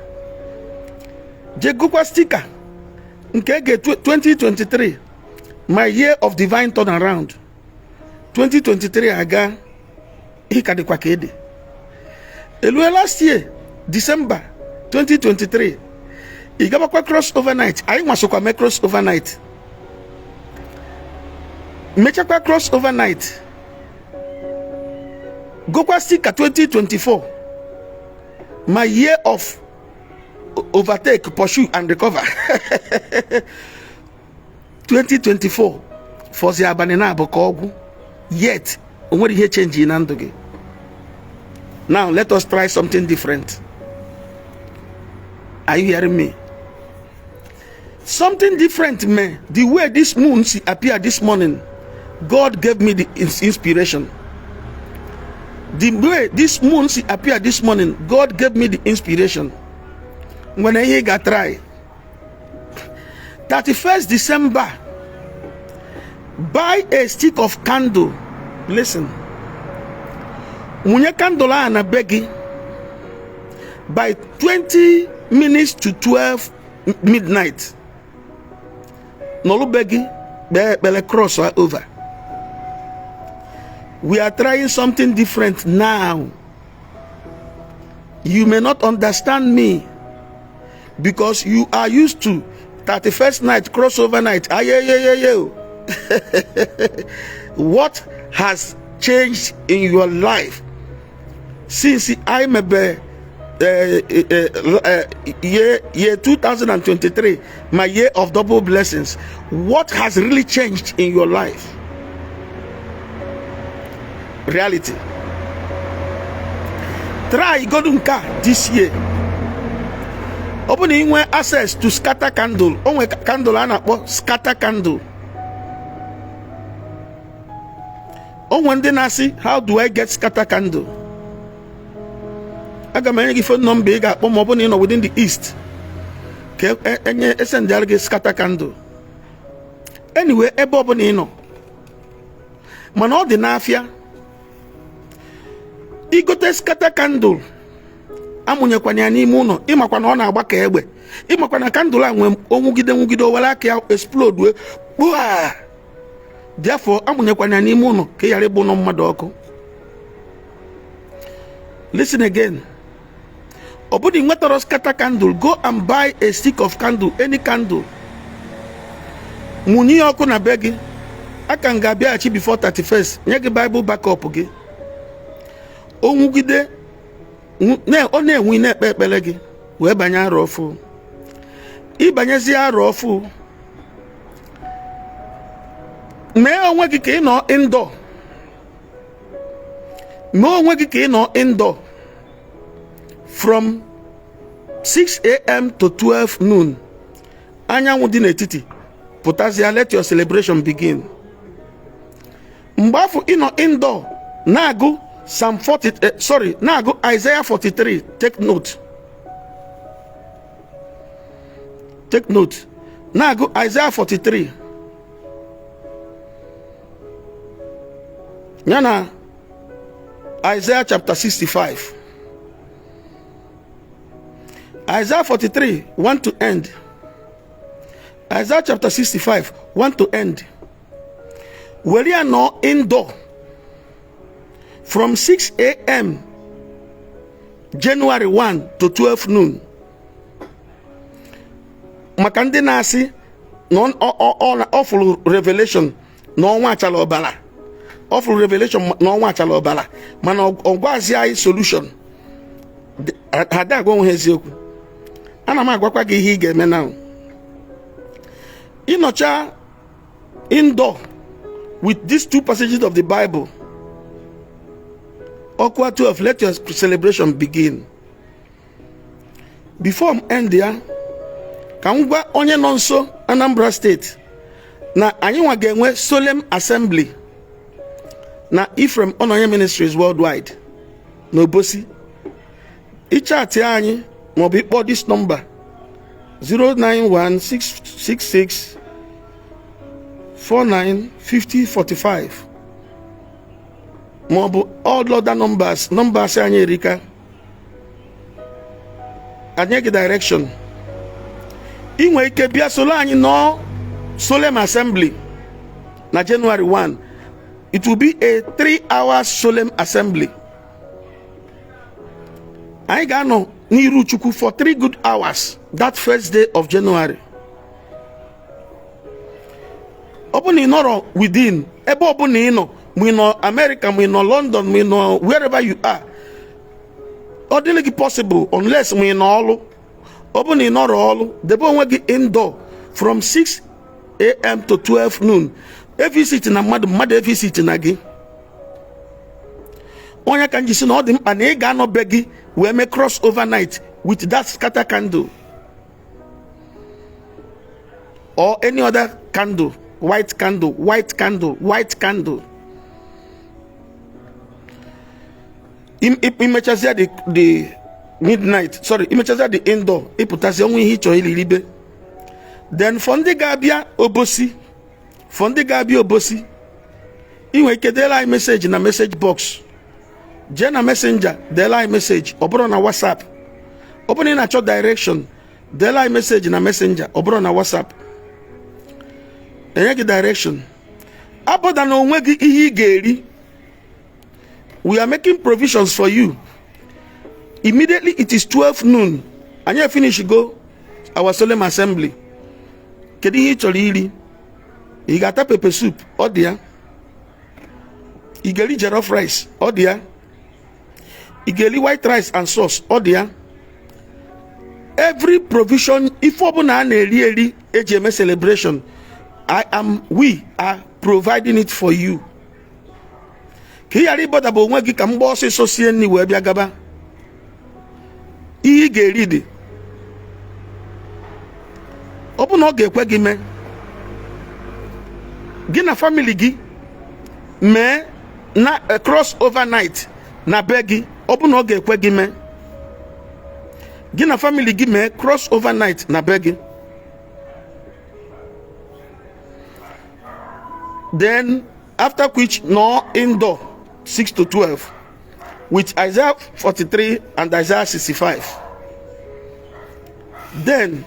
jee gokwa sticker nke ege "2023, my year of divine turnaround". 2023 aga, ịka dịkwa ka ede elue. Last year, December 2023, ị gabakwa cross overnight. Anyị nwasokwa mee cross overnight, mechakwa cross overnight, gokwa sticker "2024, my year of overtake, pursue and recover". 2024 fọzi abalị na-abụ ka ọgwụ, yet o nwere ihe change na ndụ gị. Now let us try something different. Are you hearing me? Something different me. The way this moon see appear this morning, God gave me the inspiration. The way this moon see appear this morning, God gave me the inspiration. When I got try 31st December, buy a stick of candle. Listen, Mụnye candle a na be gị by 20 minutes to 12 midnight. Nọlụ be gị kpee ekpere, cross over. We are trying something different now. You may not understand me because you are used to 31st night, crossover night. Ayeyeyeye. What has changed in your life since I mebe year 2023, my year of double blessings? What has really changed in your life? Reality. Try godu nke a this year. Ọ bụ na ị nwee access to scatter candle, o nwee candle a na-akpọ scatter candle. O nwee ndị na-asị, "How do I get scatter candle?" Aga m enye gị phone number ị ga-akpọ ma ọ bụ na ị nọ within the east, ka enye esendịara gị scatter candle. Anyway, ebe ọ bụla ị nọ, mana ọ dị n'afịa, igote scatter candle, amụnyekwana ya n'ime ụlọ. Ịmakwa na ọ na-agba ka egbe. Ịmakwa na candle a nwee onwugide nwugide, o were aka ya explode wee kpua. Therefore, amụnyekwana ya n'ime ụlọ ka ị ghara ịgba ụlọ mmadụ ọkụ. Listen again. Ọ bụrụ na ị nwetara scatter candle, go and buy a stick of candle, any candle, mụnye ya ọkụ na be gị. Aka m ga-abịaghachi before 31st, nye gị Bible backup gị. O nwugide, ọ na-enwe, na-ekpe ekpere gị wee banye arọ ọfụ. Ịbanyezi arọ ọfụ, mee onwe gị ka ị nọ indoor. Mee onwe gị ka ị nọ indoor from 6 a.m. to 12 noon. Anyanwụ dị n'etiti pụtazia, let your celebration begin. Mgbe afọ ị nọ indoor na-agụ Psalm 40, sorry, na-agụ Isaiah 43. Take note, take note. Na-agụ Isaiah 43 ya na Isaiah chapter 65. Isaiah 43 1 to end, Isaiah chapter 65 1 to end. Were ya nọ indoor from 6 a.m. January 1 to 12 noon. Maka ndị na-asị na ọ fụrụ revelation na ọnwa achala ọbara, ọ fụrụ revelation na ọnwa achala ọbara, mana ọ gwazi anyị solution, ha da agwa onwe ha eziokwu. Ana m agwakwa gị ihe ị ga-eme na ịnọcha indoor with these two passages of the Bible. Ọkwa 12, let your celebration begin. Before m end ya, ka m gwa onye nọ nso Anambra State na anyị nwa ga-enwe solemn assembly na Ephraim Ononye Ministries Worldwide na Obosi. Ịchatị anyị maọbụ ịkpọ this number, 091 666 49 50 45, maọbụ all other numbers. Numbers anyị erika. Anyị gị direction. Ị nwere ike bịa solo anyị nọ solemn assembly na January 1. It will be a 3 hour solemn assembly. Anyị ga-anọ n'iru Chukwu for 3 good hours that first day of January. Ọ bụ na ị nọrọ within, ebe ọ bụla ị nọ, ma ị nọ America, ma ị nọ London, ma ị nọ wherever you are, ọ dịrị gị possible, unless ma ị nọ ọlụ. Ọ bụ na ị nọrọ ọlụ, debe onwe gị indoor from 6 a.m. to 12 noon. Evisit na mmadụ, mmadụ evisit na gị. Onye ka m ji si na ọ dị mkpa na ị ga-anọ be gị wee mee cross overnight with that scatter candle or any other candle, white candle, white candle, white candle. Imechazia the midnight, sorry, imechazia the indoor, ịpụtazi onwe ihe ị chọrọ iliribe. Then for ndị ga-abịa Obosi, for ndị ga-abịa Obosi, ị nwere ike deela anyị message na message box. Jee na Messenger deela anyị message, ọ bụrụ na WhatsApp. Ọ bụrụ na ị na-achọ direction, deela anyị message na Messenger, ọ bụrụ na WhatsApp. Enye gị direction. Abọda na onwe gị ihe ị ga-eri. We are making provisions for you. Immediately it is 12 noon, anyị finish go our solemn assembly. Kedu ihe ị chọrọ iri? Ị ga-ata pepper soup? Ọ dị ya. Ị ga-eri jollof rice? Ọ dị ya. Ị ga-eri white rice and sauce? Ọ dị ya. Every provision, ife ọbụla a na-eri eri eji eme celebration, I am we are providing it for you, ka ị ghara ịbọdaba onwe gị ka m gbaa ọsịsọ sie nri wee bịa gaba. Ihe ị ga-eri dị. Ọ bụ na ọ ga-ekwe gị mee, gị na family gị mee na cross overnight na be gị. Ọ bụ na ọ ga-ekwe gị mee, gị na family gị mee cross overnight na be gị. Then after which, nọ indoor 6 to 12 with Isaiah 43 and Isaiah 65. Then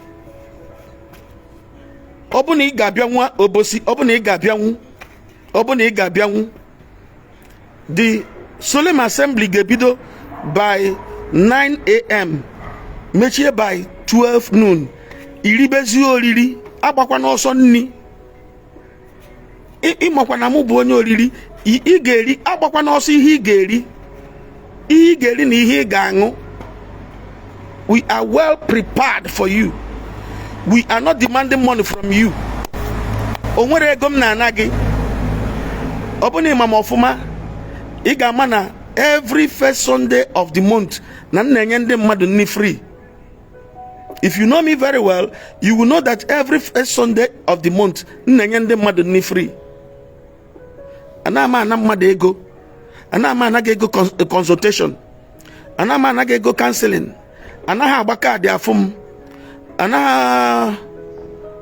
ọ bụ na ị ga-abịanwu Obosi, ọ bụ na ị ga-abịanwu, ọ bụ na ị ga-abịanwu, the solemn assembly ga-ebido by 9 a.m., mechie by 12 noon. Iribezi oriri, agbakwa n'ọsọ nni. Ịmakwa na mụ bụ onye oriri. Ị ga-eri, agbakwa n'ọsọ ihe ị ga-eri, ihe ị ga-eri na ihe ị ga-aṅụ. We are well prepared for you. We are not demanding money from you. O nwere ego m na-ana gị. Ọ bụ na ịma m ọfụma, ị ga-ama na every first Sunday of the month na m na-enye ndị mmadụ nri free. If you know me very well, you will know that every first Sunday of the month m na-enye ndị mmadụ nri free. Ana m ana mmadụ ego? Ana m anaghị ego consultation? Ana m anaghị ego counseling? Anaghị agba card afụ m. Anaghị,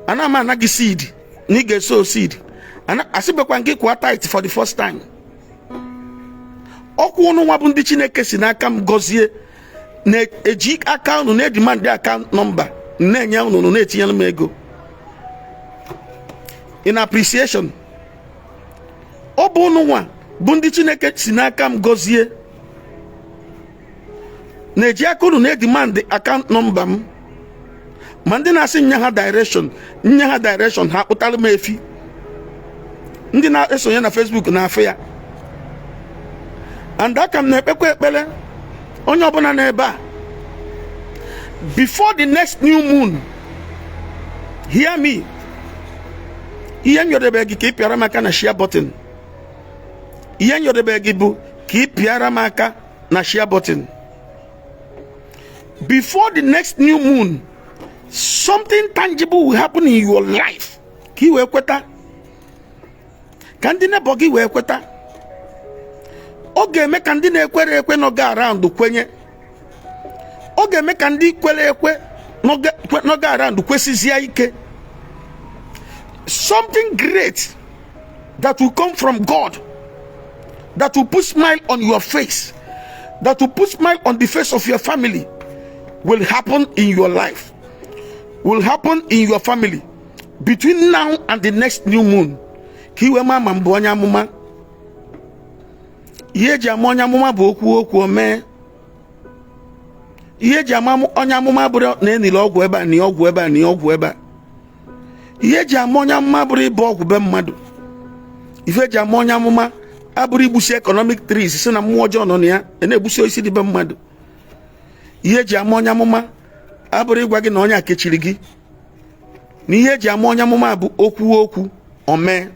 ana m anaghị seed na ị ga-eso seed. Asịbekwa gị kwụọ tithe for the first time. Ọkwa ụnụ nwa bụ ndị Chineke si n'aka m gọzie na-eji aka unu na-edemand account number, na-enye unu, na-etinyere m ego in appreciation. Ọ bụ unu nwa bụ ndị Chineke si n'aka m gọzie na-eji aka unu na-edemand account number m. Ma ndị na-asị nye ha direction, nye ha direction, ha kpụtara m efi. Ndị na-esonye na Facebook na-afụ ya. And aka m na-ekpekwa ekpere, onye ọbụla n'ebe a, before the next new moon, hear me, ihe nyọdebe gị ka ị pịara m aka na share button. Ihe nyọdebe gị bụ ka ị pịara m aka na share button. Before the next new moon, something tangible will happen in your life, ka ị wee kweta, ka ndị neighbour gị wee kweta. Ọ ga-eme ka ndị na-ekwere ekwe nọga around kwenye. Ọ ga-eme ka ndị kwere ekwe nọga around kwesịzie ike. Something great that will come from God, that will put smile on your face, that will put smile on the face of your family, will happen in your life, will happen in your family between now and the next new moon, ka iwe ma ma mbụ onye amụma. Ihe eji ama onye amụma bụ okwu okwu mee. Ihe eji ama onye amụma bụrụ na enile ọgwụ ebe a na ọgwụ ebe a na ọgwụ ebe a. Ihe eji ama onye amụma bụrụ ịbụ ọgwụ be mmadụ. Ife eji ama onye amụma abụrụ igbusi economic trees, si na mmụọ ọjọọ nọ na ya na-egbusi osisi dị be mmadụ. Ihe eji ama onye amụma abụrụ ịgwa gị na onye a kechiri gị. Na ihe eji ama onye amụma bụ okwu okwu omee.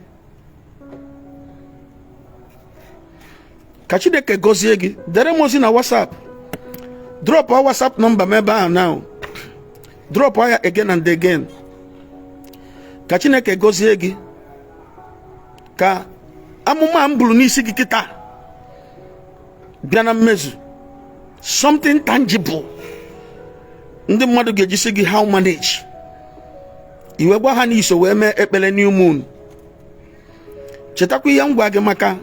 Ka Chineke gọzie gị. Dere m ozi na WhatsApp, drop WhatsApp number m ebe ahụ now, drop ya again and again. Ka Chineke gọzie gị, ka amụma m buru n'isi gị kịta bịa na mmezu. Something tangible ndị mmadụ ga-ejisi gị how manage iwe gwa ha n'iso wee mee ekpere new moon. Chetakwa ihe m gwa gị maka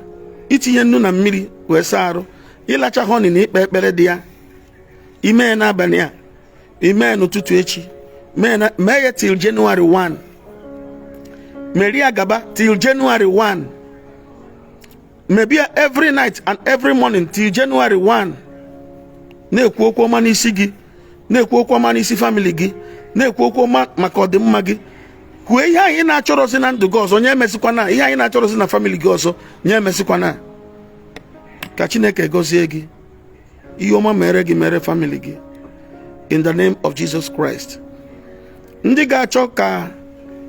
itinye nnu na mmiri wee saa arụ. Ịlacha honey na ikpe ekpere dị ya. Ime n'abalị a, ime n'ụtụtụ echi, mee ya till January 1, merie gaba till January 1, maybe every night and every morning till January 1. Na-ekwu okwu ọma n'isi gị, na-ekwu okwu ọma n'isi family gị, na-ekwu okwu ọma maka ọdịmma gị. Kwuo ihe anyị na-achọrọzi na ndụ gị ọzọ, nye emesịkwana. Ihe anyị na-achọrọzi na family gị ọzọ, nye emesịkwana. Ka Chineke gọzie gị, ihe ọma mere gị, mere family gị, in the name of Jesus Christ. Ndị ga-achọ ka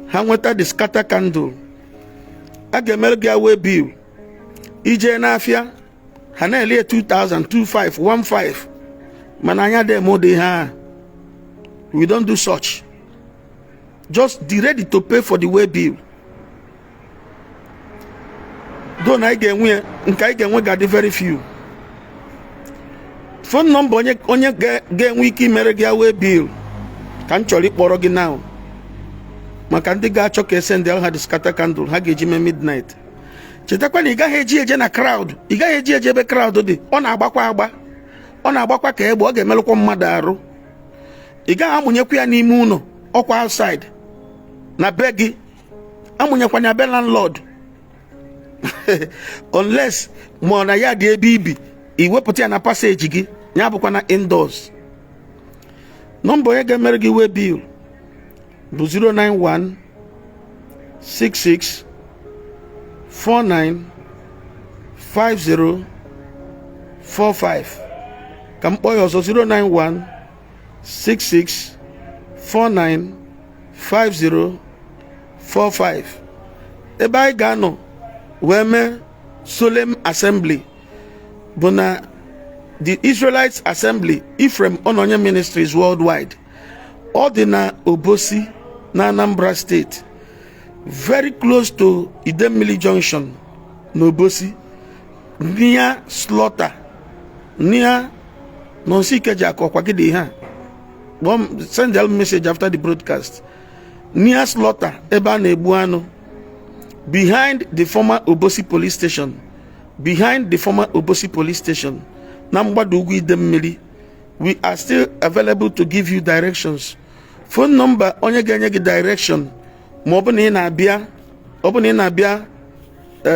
ha nweta the scatter candle, a ga-emere gị awe bill. Ije n'afịa, ha na-ele 2000, 25, 15, mana anya dị eme ụdị ihe a. We don't do such. Just be ready to pay for the way bill. Though na anyị ga-enwe ya, nke anyị ga-enwe ga-adị very few. Phone number onye ga-enwe ike imere gị awe bill ka m chọrọ ịkpọrọ gị now, maka ndị ga-achọ ka esend ha the scatter candle ha ga-eji mee midnight. Chetakwa na ị gaghị eji eje na crowd, ị gaghị eji eje ebe crowd dị. Ọ na-agbakwa agba, ọ na-agbakwa ka egbe, ọ ga-emelụkwa mmadụ arụ. Ị gaghị amụnyekwa ya n'ime ụlọ, ọkwa outside na be gị. Amụnyekwana ya be landlord, unless ma ọ na ya dị ebe ibi, iwepụta ya na passage gị, ya bụkwa na indoors. Nọmba onye ga-emere gị way bill bụ 091 66 49 50 45. Ka m kpọọ ya ọzọ: 091 66 49 50 45. Ebe anyị ga-anọ wee mee solemn assembly bụ na the Israelites Assembly, Ephraim Ononye Ministries Worldwide. Ọ dị na Obosi na Anambra State, very close to Idemmili Junction na Obosi, near slaughter, near Nonsi Ikeji. Akọkwa gị dị ihe a, kpọọ m, send them message after the broadcast. Near slaughter, ebe a na-egbu anụ, behind the former Obosi police station, behind the former Obosi police station na mgbada ugwu Idemmili. We are still available to give you directions. Phone number onye ga-enye gị direction ma ọ bụ na ị na-abịa, ọ bụ na ị na-abịa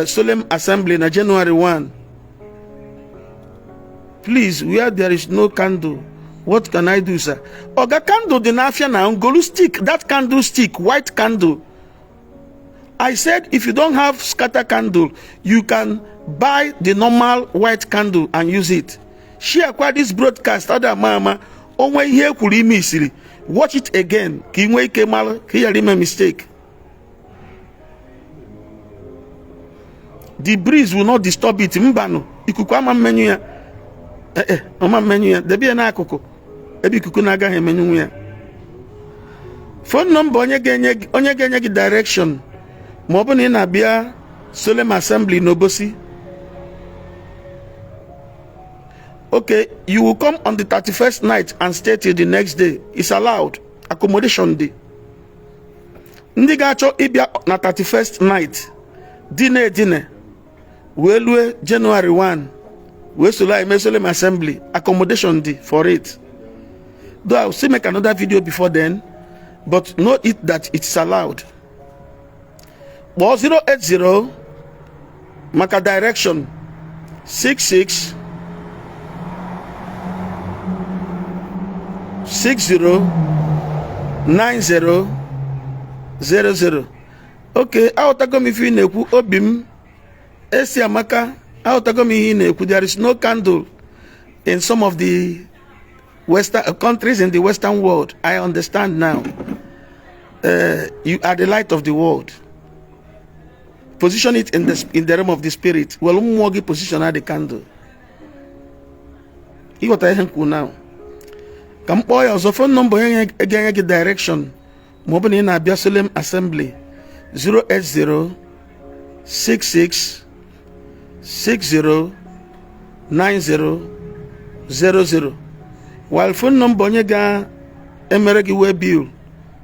solemn assembly na January 1. Please, where there is no candle, what can I do, sir? Oga, candle dị n'afịa na ngolu stick, that candle stick, white candle. I said if you don't have scatter candle, you can buy the normal white candle and use it. Share kwa this broadcast. Ada ama ama onwe ihe ekwuru ime isiri, watch it again ka ị nwee ike mara, ka ị ghara ime mistake. The breeze will not disturb it. Mbanụ, ikuku ama mmenyu ya. Ee, ọma mmenyu ya. Debe ya n'akụkụ ebe ikuku na-agaghị emenyu ya. Phone number onye ga-enye gị direction ma ọ bụ na ị na-abịa solemn assembly n'Obosi. Okay, you will come on the 31st night and stay till the next day. It's allowed. Accommodation dị. Ndị ga-achọ ịbịa na 31st night, dine edine wee lue January 1, wee soro anyị mee solemn assembly, accommodation dị for it. Though I will still make another video before then, but know it that it's allowed. Kpọọ 080 maka direction: 66 60 90 00. Okay, aghọtago m ife ị na-ekwu. Obi m esi amaka, aghọtago m ihe ị na-ekwu. There is no candle in some of the western countries, in the western world. I understand now. You are the light of the world. Position it in the realm of the spirit. Well, mmụọ gị position the candle. Ịghọta ihe m kwuru now? Ka m kpọọ ya ọzọ. Phone number onye ga-enye gị direction ma ọ bụ na ị na-abịa solemn assembly: 080 66 60 90 00. While phone number onye ga-emere gị way bill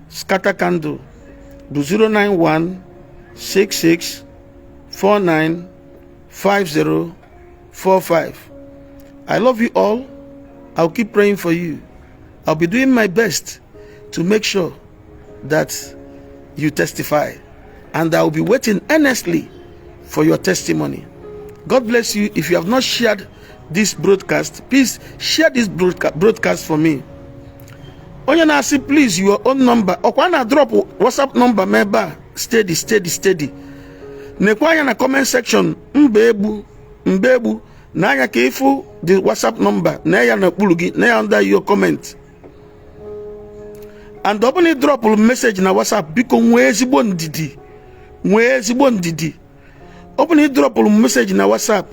scatter candle bụ 091 66 49 50 45. I love you all. I'll keep praying for you. I'll be doing my best to make sure that you testify. And I will be waiting earnestly for your testimony. God bless you. If you have not shared this broadcast, please share this broadcast for me. Onye na-asị, "Please, your own number," ọkwa na drop WhatsApp number m ebe a steady, steady, steady. Nekwa anya na comment section mba egbu mba egbu na anya ka ịfụ the WhatsApp number na ya n'okpuru gị na ya under your comment. And ọ bụrụ na ị dropụrụ message na WhatsApp, biko nwee ezigbo ndidi, nwee ezigbo ndidi. Ọ bụrụ na ị dropụrụ message na WhatsApp,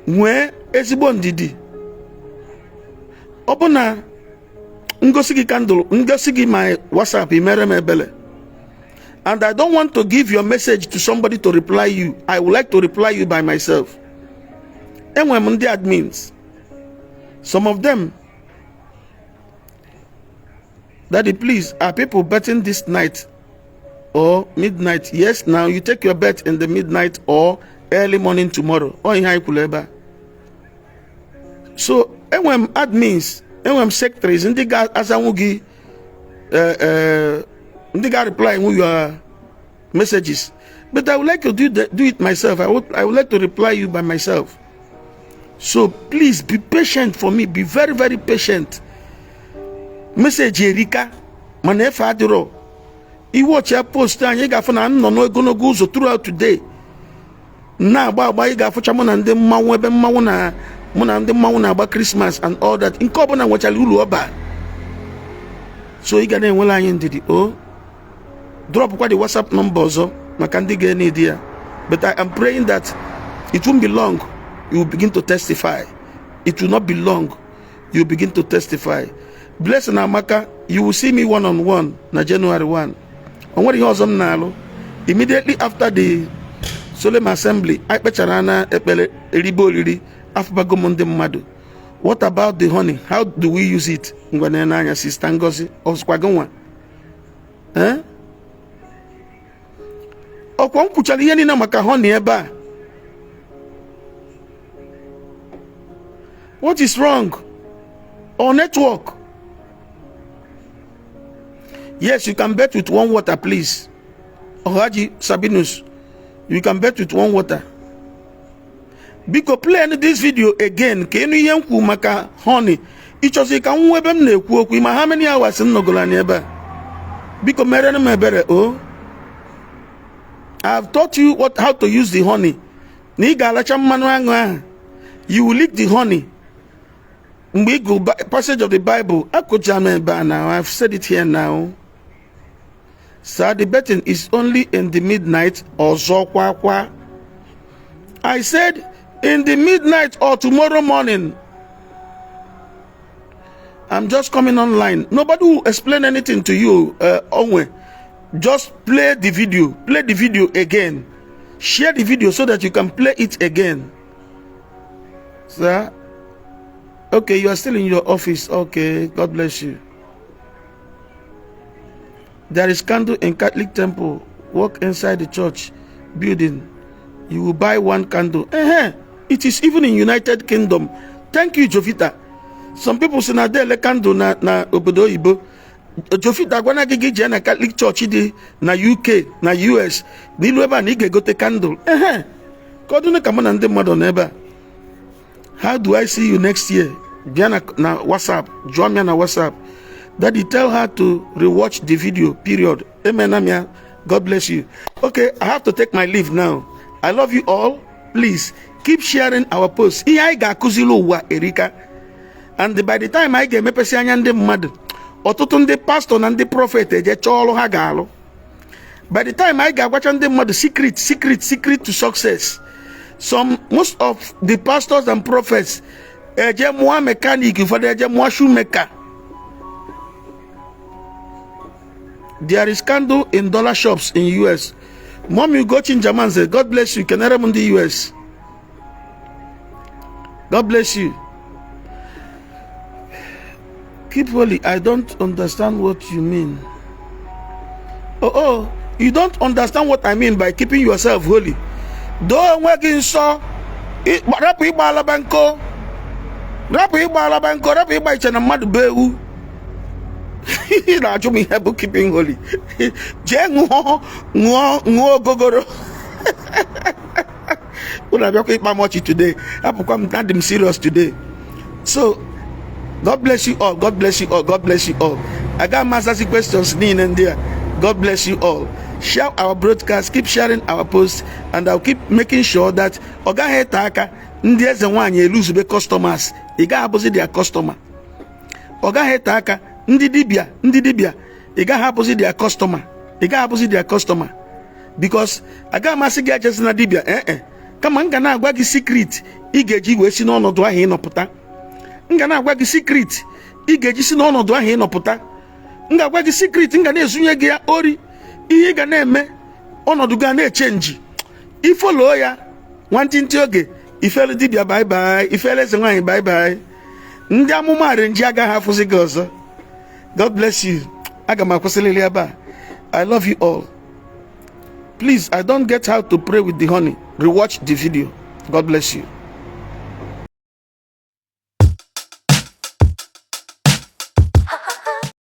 nwee ezigbo ndidi. Ọ bụ na ngosi gị candle, ngosi gị my WhatsApp, i mere m ebele. And I don't want to give your message to somebody to reply you. I would like to reply you by myself. Enwere m ndị admins, some of them. "Daddy, please, are people betting this night or midnight?" Yes, now you take your bet in the midnight or early morning tomorrow. Ọ ihe anyị kwuru ebe a. So enwere m admins, enwere m secretaries, ndị ga-azanwu gị, ndị ga-reply nwu your messages. But I would like to do it myself. I would like to reply you by myself. So please be patient for me. Be very, very patient. Message erika, mana efe adịrọ. Iwọchi post anyị, ị ga-afụ na m nọ n'ogologo ụzọ throughout today na-agba agba. Ị ga-afụcha mụ na ndị mmanwụ ebe mmanwụ na mụ na ndị mmanwụ na-agba Christmas and all that. Nke ọbụla nwechara uru ọba, so ị ga na-enwere anyị ndidi. O dropkwa the WhatsApp number ọzọ maka ndị ga-enid ya. But I am praying that it won't be long, you will begin to testify. It will not be long, you will begin to testify. Blessing Amaka, you will see me one on one na January 1. O nwere ihe ọzọ m na-alụ. Immediately after the solemn assembly anyị kpechara na ekpere eribe oriri, afụbago m ndị mmadụ. "What about the honey? How do we use it?" Ngwa, n'anya, Sister Ngozi, ọzụkwa gị nwa. Eh? Ọkwa m kwuchara ihe niile maka honey ebe a. What is wrong or network? Yes, you can bet with one water, please. Ohaji Sabinus, you can bet with one water. Biko, play this video again ka ịnụ ihe m kwu maka honey. Ịchọzi ka m nwa ebe m na-ekwu okwu ma how many hours m nọgoro anyị ebe a? Biko, mere m ebere o. I have taught you how to use the honey. Na ị ga-alacha mmanụ aṅụ ahụ, you will lick the honey. Mgbe ị gụ passage of the Bible akụcha m ebe a now. I've said it here now. Sir, the betting is only in the midnight. Ọzọ kwa kwa, I said in the midnight or tomorrow morning. I'm just coming online. Nobody will explain anything to you. Onwe, just play the video. Play the video again. Share the video so that you can play it again. Sir, okay, you are still in your office. Okay, God bless you. There is candle in Catholic temple. Walk inside the church building, you will buy one candle. It is even in United Kingdom. Thank you, Jovita. Some people say na dele candle na obodo oyibo. Jovita gwana gị, gị jee na Catholic Church dị na UK na US n'ilu ebe a na ị ga-egote candle. Ehe, ka ọ dịnụ ka mụ na ndị mmadụ nọ ebe a. "How do I see you next year?" Bịa na WhatsApp, jụọ m ya na WhatsApp. "Daddy, tell her to rewatch the video," period. Amen amia. God bless you. Okay, I have to take my leave now. I love you all. Please keep sharing our posts. Ihe anyị ga-akụziri ụwa erika. And by the time anyị ga-emepesi anya ndị mmadụ, ọtụtụ ndị pastọ na ndị prophet eje chọọ ọrụ ha ga-alụ. By the time anyị ga-agwacha ndị mmadụ secret, secret, secret to success, some most of the pastors and prophets eje mụọ mechanic, ụfọdụ eje mụọ shoemaker. There is candle in dollar shops in US. Mommy Ugochi Njamanze, God bless you. Kenere m ndị US. God bless you. Keep holy. I don't understand what you mean. Oh, you don't understand what I mean by keeping yourself holy. Doo onwe gị nsọ, rapụ ịgba alaba nkọ. Rapụ ịgba alaba nkọ, rapụ ịgba iche na mmadụ bụ ewu. Ị na-ajụ m ihe bụ keeping holy? Jee ṅụọ, ṅụọ, ṅụọ ogogoro. Unu abịakwa ịkpa m ọchị today. Hapụkwa m, adị m serious today. So God bless you all. God bless you all. God bless you all. Aga m azazi questions niile ndị a. God bless you all. Share our broadcast, keep sharing our posts, and I'll keep making sure that ọ gaghị ete aka ndị eze nwaanyị eluzube customers. Ị gaghị abụzi their customer. Ọ gaghị ete aka ndị dibịa, ndị dibịa, ị gaghị abụzi their customer. Ị gaghị abụzi their customer, because agaghị m asị gị ejezi na dibịa. Ee, kama m ga na-agwa gị secret ị ga-eji wee si n'ọnọdụ ahụ ịnọpụta. M ga na-agwa gị secret ị ga-eji si n'ọnọdụ ahụ ịnọpụta. M ga-agwa gị secret, m ga na-ezunye gị ya ori ihe ị ga na-eme, ọnọdụ ga na-echange. Ifollow ya nwantịntị oge, ifelu dibịa bye bye, ifelu eze nwaanyị bye bye, ndị amụma arenji agaghị afụzi gị ọzọ. God bless you. Aga m akwụsịrịrị ebe a. I love you all. Please, I don't get how to pray with the honey. Rewatch the video. God bless you.